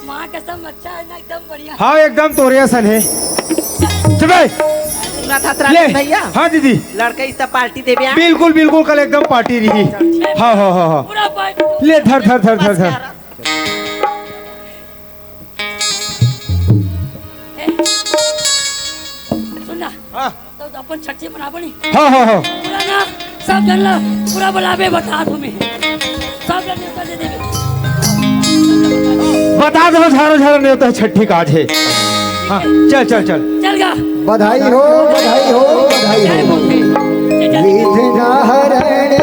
माँ कसम, अच्छा है ना, एकदम बढ़िया। हाँ, एकदम तोरे असन है। चुप बे। सुनत हस ले। राजन भैया? हाँ दीदी। लड़का इस पार्टी देबे आ? बिल्कुल, बिल्कुल, कल एकदम पार्टी रही। हाँ, हाँ, हाँ, हाँ। पूरा पार्टी। ले, धर, धर, धर, धर, धर। ए, सुन ना। हाँ। तो अपन छट्ठी मनाबो नी। हाँ, हाँ, हाँ। पूरा ना, सब जन ला, पूरा बुलाबे बता तुम्हें। सब जन नेवता दे देबे। बता दो, झारो झारो नेवता छट्ठी का आज है। हाँ, चल, चल, चल। चल गा। बधाई हो, बधाई हो, बधाई हो। जय बोल। चल, चल। विघ्न हरण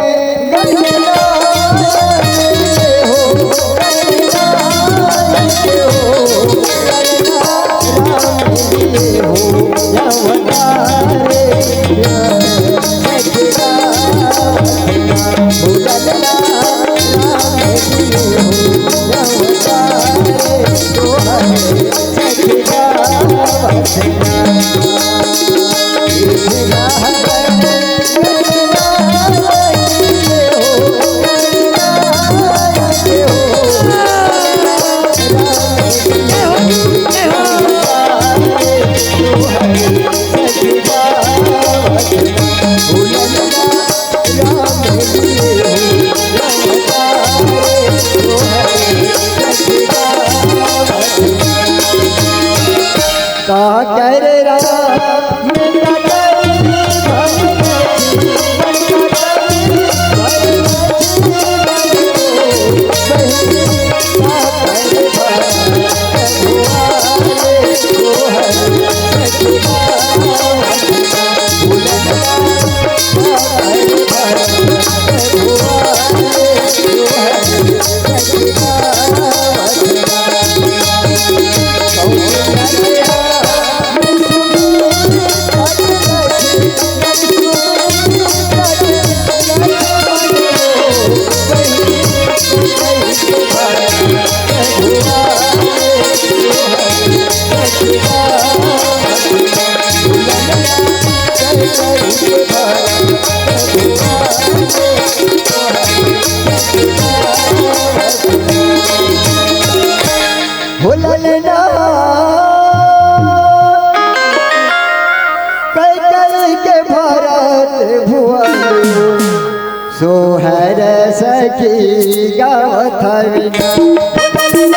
हो ललना, कई कई के भरत भुवन, सोहर सखी गावत हवे ना।